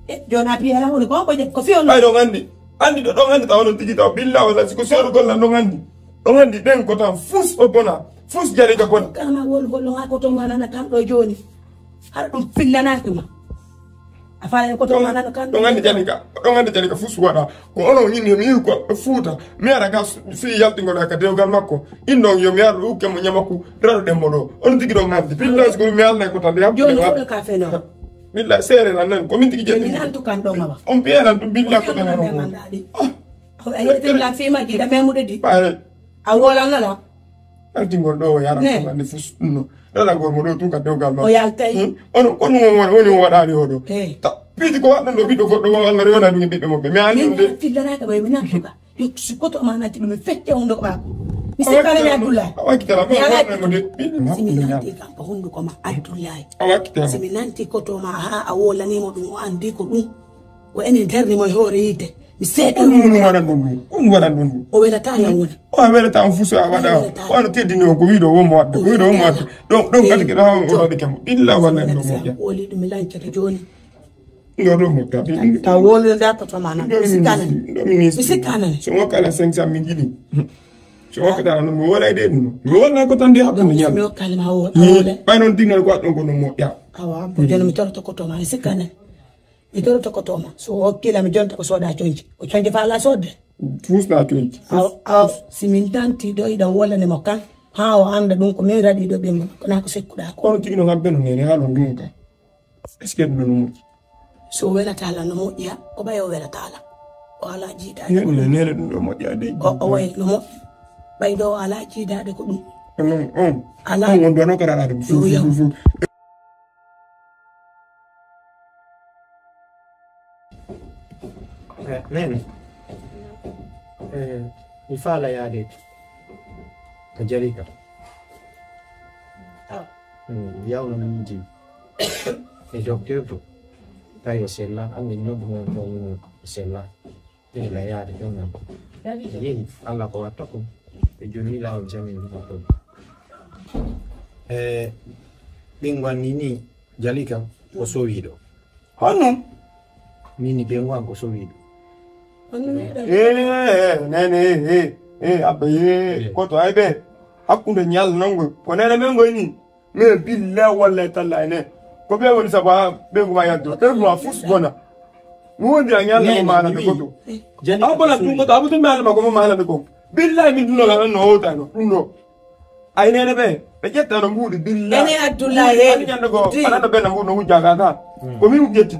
E, jona piya la woni ko ko je ko fiyo no. Ay ɗon andi. Andi ɗo ɗon andi tawa non tigi tawa billa wala si ko seeɗu golla ɗon andi. Ɗon andi ɗen ko tan fus o bona. Fus jari ka bona. Kama wol gollo nga ko to manana kan ɗo joni. Har ɗum fillanaaki ma. A faala ko to manana kan ɗum ɗon andi jani ka. Ɗon andi jani ka fus waɗa. Ko onon yimɓe mi ko fuuta. Mi ara ga fi yaltingol ka dewgal makko. Innon yo mi ar ukke mo nyamaku. Raro ɗen mo ɗo. On tigi ɗon andi. Billa si ko mi alnay ko tan. Joni ko ka feno. Billa seere nan nan ko min tigi jeni. Min antu kan ɗon ma. On piya nan ɗum billa ko tan. Ko a yettin la fima gida memude di. Bare. A wola nala. Altingol ɗo o yara Neen. Ko andi fus ɗum no. Raragol mo ɗo tun ka dewgal ma. O yaltay. Hmm? Ono kono mo woni woni o waɗani o ɗo. Eh. Ta piiji ko waɗɗon ɗo ɓiɗɗo goɗɗo mo Allah rewna ɗum e ɓiɓɓe mo ɓe. Mi ani Min ɗum de. Fillanaaka ɓay min antu ka. Yo si koto ma nanti ɗum mi fecce on ɗo ɓaako. Mi sikkala mi Abdullahi. A wakkitala mo Mi ala wonno mo de. Si mi nanti kam ko hunduko ma Abdullahi. A wakkitala. Si mi nanti koto ma ha a wolani mo ɗum o andi ko ɗum. Ko enen darni mo e hoore yiite. Mi seeɗa Ɗum ɗum waɗan ɗum ɗum. Ɗum waɗan ɗum ɗum. O welata na woni. O welata on fuso a waɗa. O welata. Wano teddini o ko wiɗo wonmo waɗde. Ko wiɗo wonmo waɗde. Ɗon ɗon kadi keɗo hawa o waɗi kam. Illa walla ɗum moƴƴa. Woli ɗum mi lancata joni. Ɗo ɗo moƴƴa. Ta woli da ko to mana. Mi sikkana. Mi sikkana. So mo kala cinq cent mille jiɗi. So mo kala no mo wala de ɗum. Mi wala ko tan de haɓɓe mi ñam. Mi kala ma wala. Ɓay non dingal ko ɗon ko no moƴƴa. Awa, ko jono mi toroto ko to ma. Mi sikkana. Mi toroto ko to ma. So o hokkila mi jonta ko soda conji. O conji fa ala sodde. Fusna conji. Aw, aw, si min tanti ɗo iɗa wolane mo kan. Ha o anda ɗum ko min raɗi ɗo ɓe mo. Ko na ko sekkuɗa ko. Kono tigi no hambe no nene ha no ɗum ka. Est-ce que ɗum no moƴƴi? So welata la no moƴƴa, ko ɓay o welata la. O ala jiida. Yo ɗum no nene ɗum ɗo moƴƴa de. O, o way no moƴƴi. Ɓay ɗo o ala jiidaade ko ɗum. Non, on. Ala. On, on ɗo no karara ɗum. Yo, yo. Fu, fu, fu. Eh, nene. Eh, mi faala yaade ka Jalika. Hmm, yawno min ji. E docteur to. Tawi o sella, hande noddu mo, mo, mo, o sella. Ila yaade ɗon non. Yehi, Allah ko watta ko. E joni laawol jamin ɗum ɗon. E ɓinngol ni ni, Jalika ko sowiiɗo. Honno? Min ni ɓen wan ko sowiiɗo. Honno meɗa? Eh, eh, nene, eh, eh, eh, abba, eh, eh. Koto ay ɓe. Hakkunde ñal nango. Ko nene men ngoy ni. Mais billahi wallahi tallahi ne. Ko ɓe woni sabu ha ɓe ko ma yalto. Ɓe ko ma fus bona. Mi wondi a ñalla ko maana ɓe koto. Jani a bona ɗum koto, abu tumbe alama ko mo maana ɓe ko. Billahi min duno la no wota no. Ɗum no. Ay nene ɓe. Ɓe ƴetta no mbuuɗi billahi. Nene Abdullahi. Ani ñande ko. Ana no ɓe na mbuuɗi no wujja ka ka. Ko min ƴetti.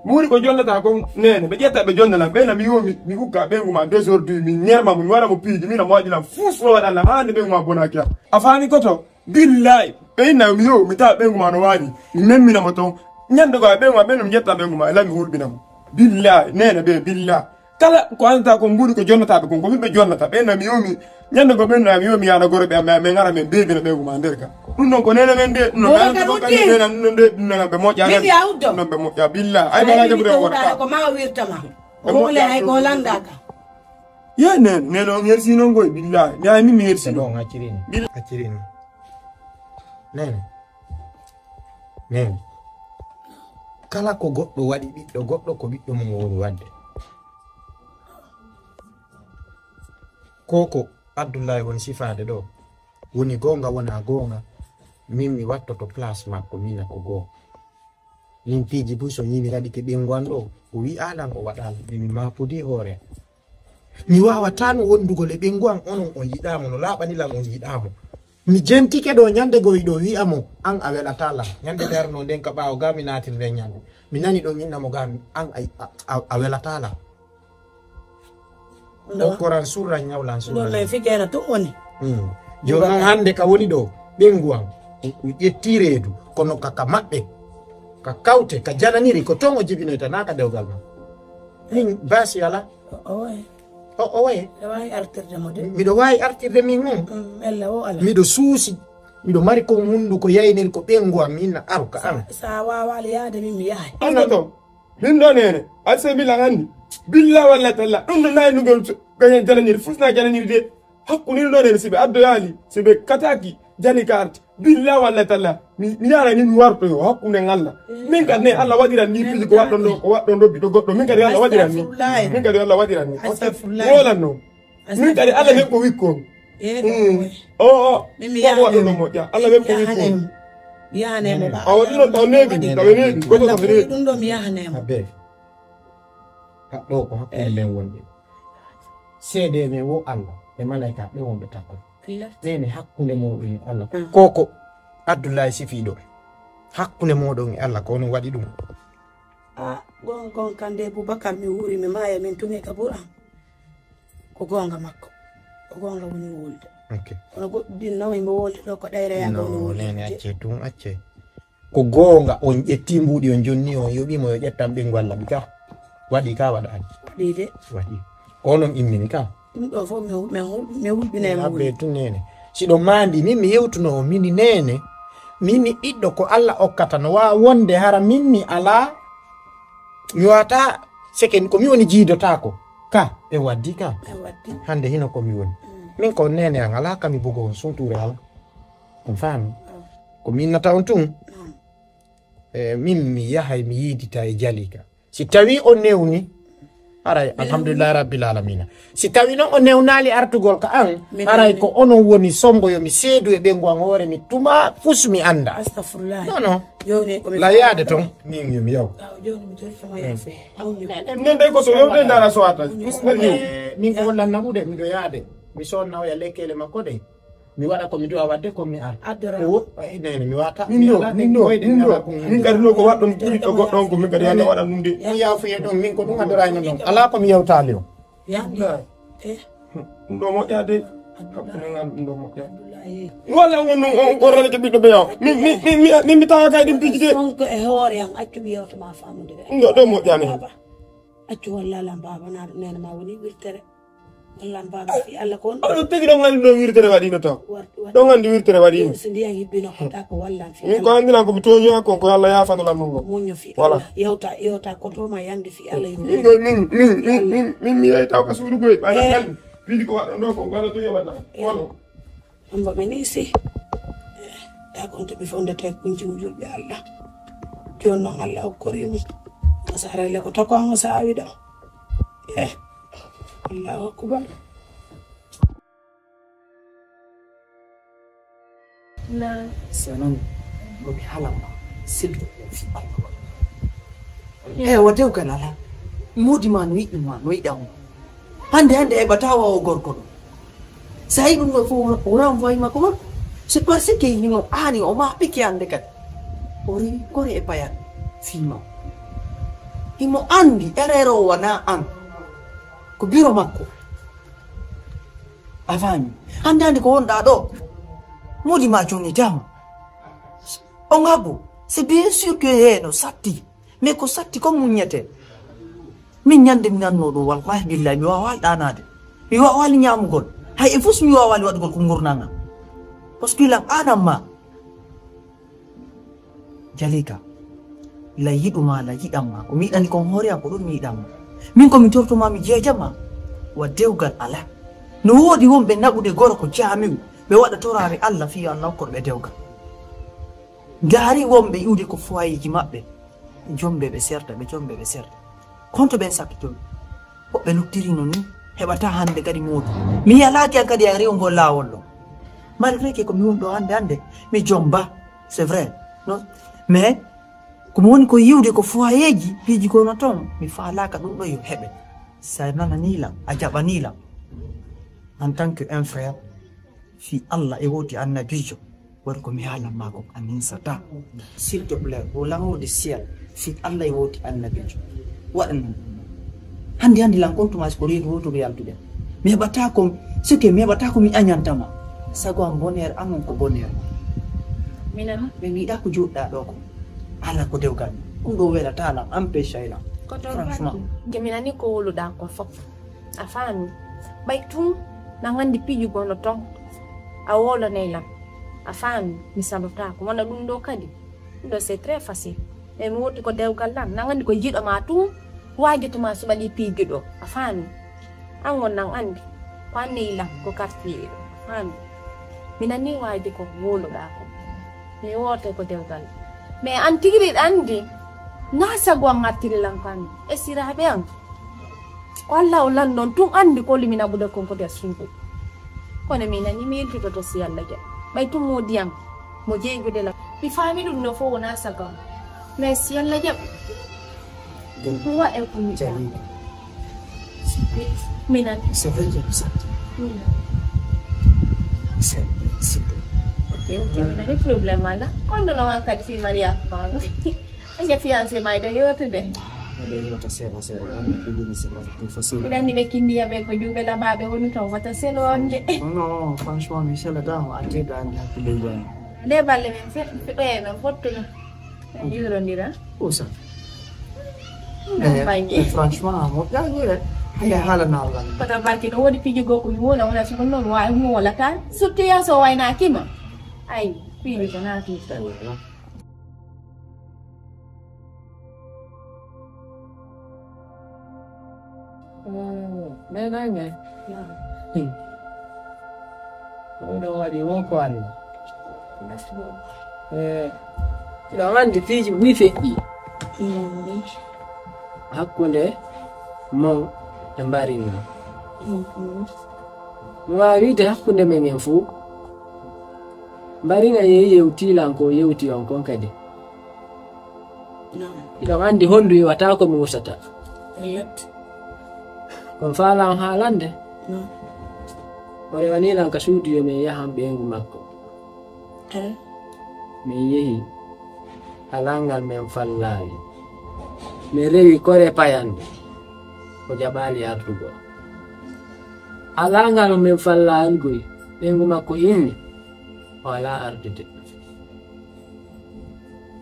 Mi woni ko jonnata ko nene. Ɓe ƴetta ɓe jonnana. Ɓe na mi yomi mi hukka ɓe nguma deux heures du mi ñerma mo mi wara mo piiji mi na mo waɗi lan fus no waɗa lan hande ɓe nguma bona kiya. A faami koto. Billahi, ɓe inna mi yo, mi tawa ɓeyngu ma no waaji, mi memmina mo ton. Ñande goo, ɓeyngu ma, ɓen no mi ƴetta ɓeyngu ma, e lan mi hurɓina mo. Billahi, nene ɓe, billahi. Kala ko annata kon, mburi ko jonnataaɓe kon, ko min ɓe jonnata. Ɓen na mi yo mi, ñande goo ɓen na mi yo mi yaana goro ɓe, amen, amen ngara men beebina ɓeyngu ma nder ka. Ɗum non ko nene men de, ɗum non Boubacar ɓe Uddin. Ɓe nan, ɗum non de, ɗum non ɓe moƴƴa Min ren. Ya uddo. Ɗum non ɓe moƴƴa, billahi. Ay, Ay, bala mi jaɓude ko wota. Ko ma o wirtama. Ɓe Ko moƴƴa le ay ɗum. Ko landaka. Ye nene, nene on hersi non goy, billahi. Mi ay min mi hersi Ɗum non. On acciri ni. Billahi. Acciri ni. Nene. Nene. Kala ko goɗɗo waɗi ɓiɗɗo goɗɗo, ko ɓiɗɗo mum o woni waɗde. Ko ko Abdullahi woni sifaade ɗo, woni goonga wona goonga, min mi wattoto place makko, mina ko goonga. Min piiji buy so yimiraɗi ke ɓengu an ɗo, o wi'aa lan, o waɗaa lan. Min mi maapodii hoore. Mi waawataa no wondugol e ɓengu an, onon on yiɗaa mo, no laaɓani lan on yiɗaa mo. Mi jentike ɗo ñande goo, miɗo wi'a mo, an a welataa lan. Ñande darno nden ka ɓaawo gaa mi naatirde ñande. Mi nani ɗon inna mo gaa, an a, a, a, a welataa lan. Ɗo. Okkoran surran ñawlan surran. Ɗo men fijena to woni. Hmm. Jooni non hannde ka woni ɗo, ɓengu an, o, o ƴetti reedu, kono ka, ka maɓɓe, ka kawte, ka jananiri, ko ton o jibinoyta, naa ka dewgal ma. Min baasi alaa. O, o waye. O, o waye. Aɗa waawi artirde mo de. Miɗo waawi artirde min on. Mm, ella o alaa. Miɗo suusi. Miɗo mari ko hunduko yayniri ko ɓengu am, min na aru ka an. Sa, sa waawaali yaade min mi yahay. Annato, min ɗo neene, a se bila anni. Billa walla talla, ɗum ɗo nayi ɗum ɗon gañen jananiri, fusna jananiri de. Hakkunde ɗo neene, si ɓe addoyaali, si ɓe kataaki, jani ka arti. Billa walla talla, mi, mi yaara ni mi wartoyo hakkunde Allah. Min kan ne Allah waɗiran ni piiji ko waɗɗon ɗo, ko waɗɗon ɗo biɗo goɗɗo. Min kadi Allah waɗiran ni. Astagfirullah. Min kadi Allah waɗiran ni. Astagfirullah. Wolan non. Min kadi Allah ɓe ko wikkon. Eh, mm. O, o. Min mi ko ko waɗɗon ɗo moƴƴa. Allah ɓe ko wikkon. Yahane mo. Awa ɗum ɗon taw neeɓi, taw neeɓi. Goto taw neeɓi. Ɗum ɗo mi yahane mo. Abe. Ka ɗo ko hakkunde men wonde. Seede men wo Allah e malaika ɓe wonɓe takko. Ɓe ne hakkunde muɗum e Allah. Mm. Koko Abdullahi sifiɗo. Hakkunde moɗon e Allah ko onon waɗi ɗum. A, gon, gon kan de Bubakar mi wuuri mi maaya min tuni ka Qur'an. Ko goonga makko. Ko goonga woni wolde. Ok. Kono goɗɗo din nawi mo wolde ɗo ko ɗayra yanga woni wolde. No, nene acce tun, acce. Ko goonga on ƴetti mbuuɗi on jonni on yoɓi mo yo ƴettan ɓe ngalla ɓi ka. Waɗi ka waɗaani. Waɗi de. Waɗi. Ko onon immini ka. Ɗum ɗo fof mi, mi, mi hulɓinay mo. Abbe tun nene. Si ɗo mandi min mi yewtuno o mini nene. Min mi ɓiɗɗo ko Allah okkata no waawa wonde hara min mi alaa. Mi wata seken ko mi woni jiidotaako. Ka, ɓe waddi ka. Ɓe waddi. Hande hino ko mi woni. Mm. Min ko nene an alaa ka mi bugo on suntuure alaa. On faami? Mm. Ko mi innata on tun. Mm. E, min mi yahay mi yiidita e Jalika. Si tawi o newni, haray, alhamdulillahi rabbil alamina. Si tawi non o newnaali artugol ka an, haray ko onon woni songo yo mi seedu e ɓengu an hoore mi tuma fus mi anda. Astagfirullah. Non, non. Jooni ko mi la yaade ton, min yo mi yaw. Aw, jooni mi torto ma yaafo. Aw, mi- Nden de ko so yewde ndara so wata. Bismillah. Eh, min ko wallan naɓude, miɗo yaade. Mi sonna oya lekkele makko de. Mi waɗa ko mi du'a waɗde ko mi ar. Addora. Ko wo-, eh, nene, mi wata. Min mi ɗo, ala min ɗo, koyɗe, min mi ɗo. Ala ko min Min kadi ɗo ko waɗɗon ɓuri ɗo goɗɗo on ko min kadi hannde waɗa ɗum de. Mo yaafuye ɗon, min ko ɗum addoraa e non. Alaa ko mi yewtaali on. Yande. Eh. Ɗum ɗo moƴƴaade. Hakkunde ngal ɗum ɗo moƴƴaade. Walla on, on, on, on ranike ɓiɗɗo ɓe yaw. Min, min, min, min, min mi tawa kay ɗum piiji de. Sonko e hoore am, accu mi yewta ma faamude. Ɗum ɗo, ɗo moƴƴaani. Baba. Accu walla lan baba na nene ma woni wirtere. Wallan baba fi Allah kon. Oɗon tigi ɗon anndi ɗon wirtere waɗino taw. War-, war-, Ɗon anndi wirtere waɗino. So ndiyan hibbino ko ta ko wallan fi Min ko Allah. Anndinan ko mi tooñi kon ko Allah yaafano lan ɗum ɗon. Muñño fi Voilà. Allah. Yewta, yewta ko to ma yande fi Allah yimɓe. Min ɗo, min, min, min, min, min mi yehi taw ka suudu goy. Ɓana Eh. Kan. Piiji ko waɗɗon ɗo ko ngala to yewana. Eh. Wano. Ambo ɓe ni si. Eh, ta kon to ɓe fondete kunci julɓe Allah. Jooni non Allah okkori mo. Masarele ko toko mo saawi ɗo. Eh. Allahu akbar. Na. Sanan, ko mi halan ma, silto ko fi Allah. Eh, wa dewgal alaa. Moodi ma no yiɗi ma, no yiɗa mo. Hannde, hannde heɓataa o gorko ɗo. So a yiɗi ɗum ɗo fof, o renvoie ma ko makko. C'est parce que himo aani, o ma ɓiki hannde kadi. O rewi kore e payal fii ma. Himo anndi erreur o wanaa an. Ko biro makko. A faami? Hannde hannde ko wonɗaa ɗo. Moodi ma jonnitaama. On habu. C'est bien sûr que hee no satti. Mais ko satti ko muññetee. Min ñande mi nanno ɗum, wallahi billahi, mi waawaali ɗaanaade. Mi waawaali ñaamugol. Hay e fus mi waawaali waɗugol ko ngurndan am. Parce que lan aanan ma. Jalika, la yiɗu ma, la yiɗan ma. Ko mi yiɗani kon hoore am, ko ɗum mi yiɗan ma. Min ko mi torto ma, mi jeeja ma. Wa dewgal alaa. No woodi wonɓe naɓude goro ko jaami'u, ɓe waɗa toraare Allah fii Allah hokkorɓe dewgal. Ndaari wonɓe iwde ko foyeeji maɓɓe. Jombe ɓe serta, ɓe jombe ɓe serta. Konto ɓen sakkitoɓe. Woɓɓe luttiri no ni, heɓata hannde kadi moodu. Mi yalaaki an kadi a rewngol laawol ɗo. Malgré que ko mi woni ɗo hannde, hannde, mi jomba. C'est vrai. Non? Mais, Ko mi woni ko yi'ude ko foyeeji, piiji kono ton, mi faalaaka ɗum ɗo yo heɓe. Si a nananii lan, a jaɓanii lan. En tant que un frère, fii Alla e wooti Annabiijo, waɗu ko mi haalan maa kon, a ninsataa. S'il te plaît, au nom du ciel, fii Alla e wooti Annabiijo. Waɗan non. Hannde, hannde lan kon tuma ko reedu wootoru yaltuɗen. Mi heɓataa ko, ce que mi heɓataa ko mi añanta ma. Sago an bonheur an on ko bonheur ma. Minan? Mi yiɗaa ko joɗɗaa ɗoo ko. Ala ko dewgal. Ɗum ɗoo welataa lan, empêche lan. Ko to Franchement. Nge mi nanii ko wowluɗaa kon fof. A faami? Ɓay tun, nan anndi piiji gono ton. A wowlanay lan. A faami? Mi salotaako. Wona ɗum ɗoo kadi. Ɗum ɗoo, c'est très facile. E mi woodi ko dewgal lan. Nan anndi ko jiɗo ma tun. Waajoto ma suɓa ɗi piiji ɗoo. A faami? An on nan anndi. Ko an neyi lan ko quartier ɗoo. A faami? Mi nanii waaji ko wowluɗaa ko. Mi wowlata ko dewgal. Mais an tigi ɗiɗi anndi. Naa sago an artiri lan kam. E siraaɓe an. Ko Alla o lanndon tun anndi ko limi naɓude kon ko nder suudu. Kono mi nanii mi yiltoto si Alla jaɓi. Ɓay tun moodi an mo jeegude lan. Mi faami ɗum no fof wonaa sago am. Mais si Alla jaɓi. Ɗum ɗum waɗa ko mi Jali. Minan. C'est vrai, je me sens. Minan. C'est, c'est bon. Ok, ok, mi nanii problème ala. Kono no an kadi fii Maria ko maaro. Ɓe fiancé ma e ɗo yewtude. Miɗo yewta seeɗa seeɗa, ɗum ko ɗum seeɗa, ɗum ko seeɗa. Miɗo anndi ɓe kindiya ɓe ko juuɓe labaaɓe woni ton, wata selo on de. Non, non, franchement, mi selataa mo, artirɗo anndi hakkille jam. Nde balle men fe-, fe-, ɓeye men fottuno. En juurondira. O sa. Ɗum Eh, bannge. Eh, franchement, mo ƴaƴi de. Haya haala na Allah. Koto barke no woodi piiji goo ko mi wona, wona siko non, waawi mo wala tan. Surtout yaa so waynaaki ma. Ay, piiji ko naati. Meɗange. Ko ɗum waɗi wo ko Allah. Eh, hiɗon anndi piiji buy feƴƴi. Hakkunde mon e Mbariŋa. Mi waawi wiide hakkunde men en fuu. Mbariŋa yehi yewtii lan ko yewti on kon kadi. Hiɗon anndi honndu iwataa ko mi usata. Pellet. Kon faalaa on haalande. O rewanii lan ka suudu yo min yahan ɓeyngu makko. Eh. Min yehi. Alaa ngal min fallaali. Min rewi kore payanɗe. O jaɓaali artugo. Alaa ngal min fallaali goy. Ɓeyngu makko inni. O alaa artude.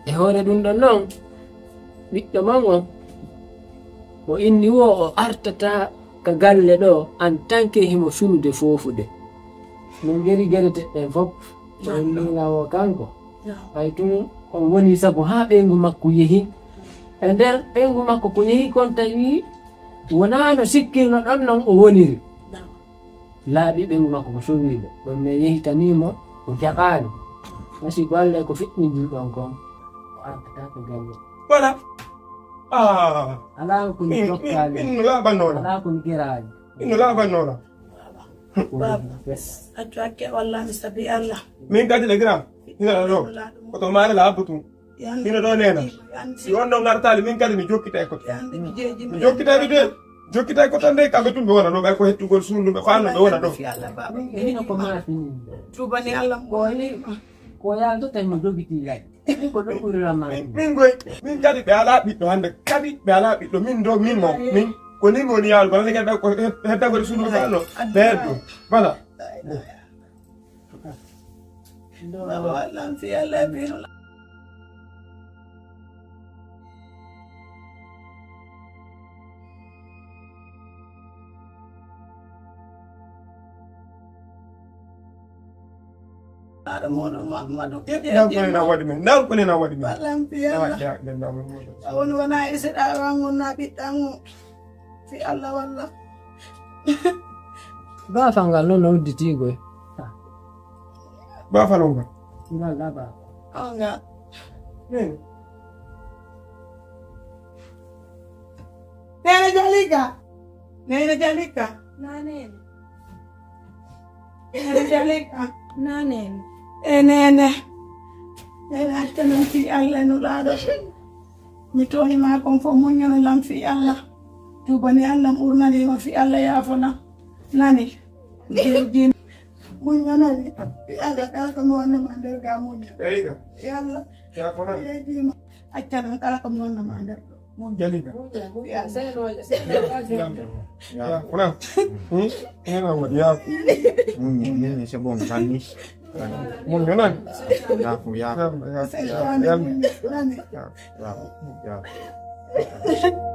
E hoore ɗum ɗon non, ɓiɗɗo mon on, o inni wo o artataa ka galle ɗoo en tant que himo finude foofude. Min ngeri gereteɗɗen fof, o inni lawo kanko. Ɓay tun on woni sabu haa ɓeyngu makko yehi. E nder ɓeyngu makko ko yehi kon tawi wonaa no sikkirno ɗon non o woniri. Laaɓi ɓeyngu makko ko sowiiɓe. Ɗon men yehitanii mo, o jaɓaali. Masiibo Alla e ko fiɗɗinii ɗon kon, o artataa ko galle. Voilà. Ah. Alaa ko mi Min, min, jokkaali. Min no laaɓannoo la. Alaa ko mi geraali. Min no laaɓannoo la. Baba, accu hakke walla mi sabi Alla. Min kadi le grand. Ina ɗo. Ko to maare la abbutu. Hino ɗo neena. Si on ɗon ngartaali, min kadi mi jokkitay koto. Mi jokkitay ɓe de. Jokkitay ko tan de, kamɓe tun ɓe wona ɗo, ɓay ko hettugol suundu ɓe faanno ɓe wona ɗo. Hino ko maafini. Tuubani Alla mo. Ko yaltota mo jogitii lay. Ko ɗo ɓuri rama. Min, min goy, min kadi ɓe alaa ɓiɗɗo hannde. Kadi ɓe alaa ɓiɗɗo. Min ɗo, min mo, min. Ko ni mi woni yaalugol. Hannde kadi ɓay ko hettagol suundu ɓe faanno. Ɓe heddo. Voilà. Baba, wallan si Alla e biro. Aɗa moɗo Mamadou. Ndan ko nena waɗi men. Ndan ko nena waɗi men. Wallan si Alla. A woni wona e seɗa wango na ɓiɗɗango. Si Alla walla. Baafal ngal non no udditii koy. Baafal on ngal. Ngal ɗa baafal. On ngal. Nene. Nene Jalika. Nene Jalika. Na nene. Nene Jalika. Na nene. E nene. Nene acca non fii Alla e Nulaaɗo. Mi tooñi maa kon fof, muññono lam fii Allah. Tuubani Allah, ɓurnani ma fii Allah, yaafo lam. Nani? Jirgin. Muññono mi fii Allah, kala ko mi wonnoo ma nder ga muñña. Eyi ka. Yalla. Yaafo lam. Yeejii ma. Acca ɗum kala ko mi wonnoo ma nder ɗo. Muñña. Jali ka. Muñña, muñña. Seno, seno. Yaafo lam. Hmm? Ena woni yaafo. Muñña, muñña, c'est bon, calmi. Muñña nani? Yaafo, yaafo. Yaafo, yaafo. Yaafo, yaafo.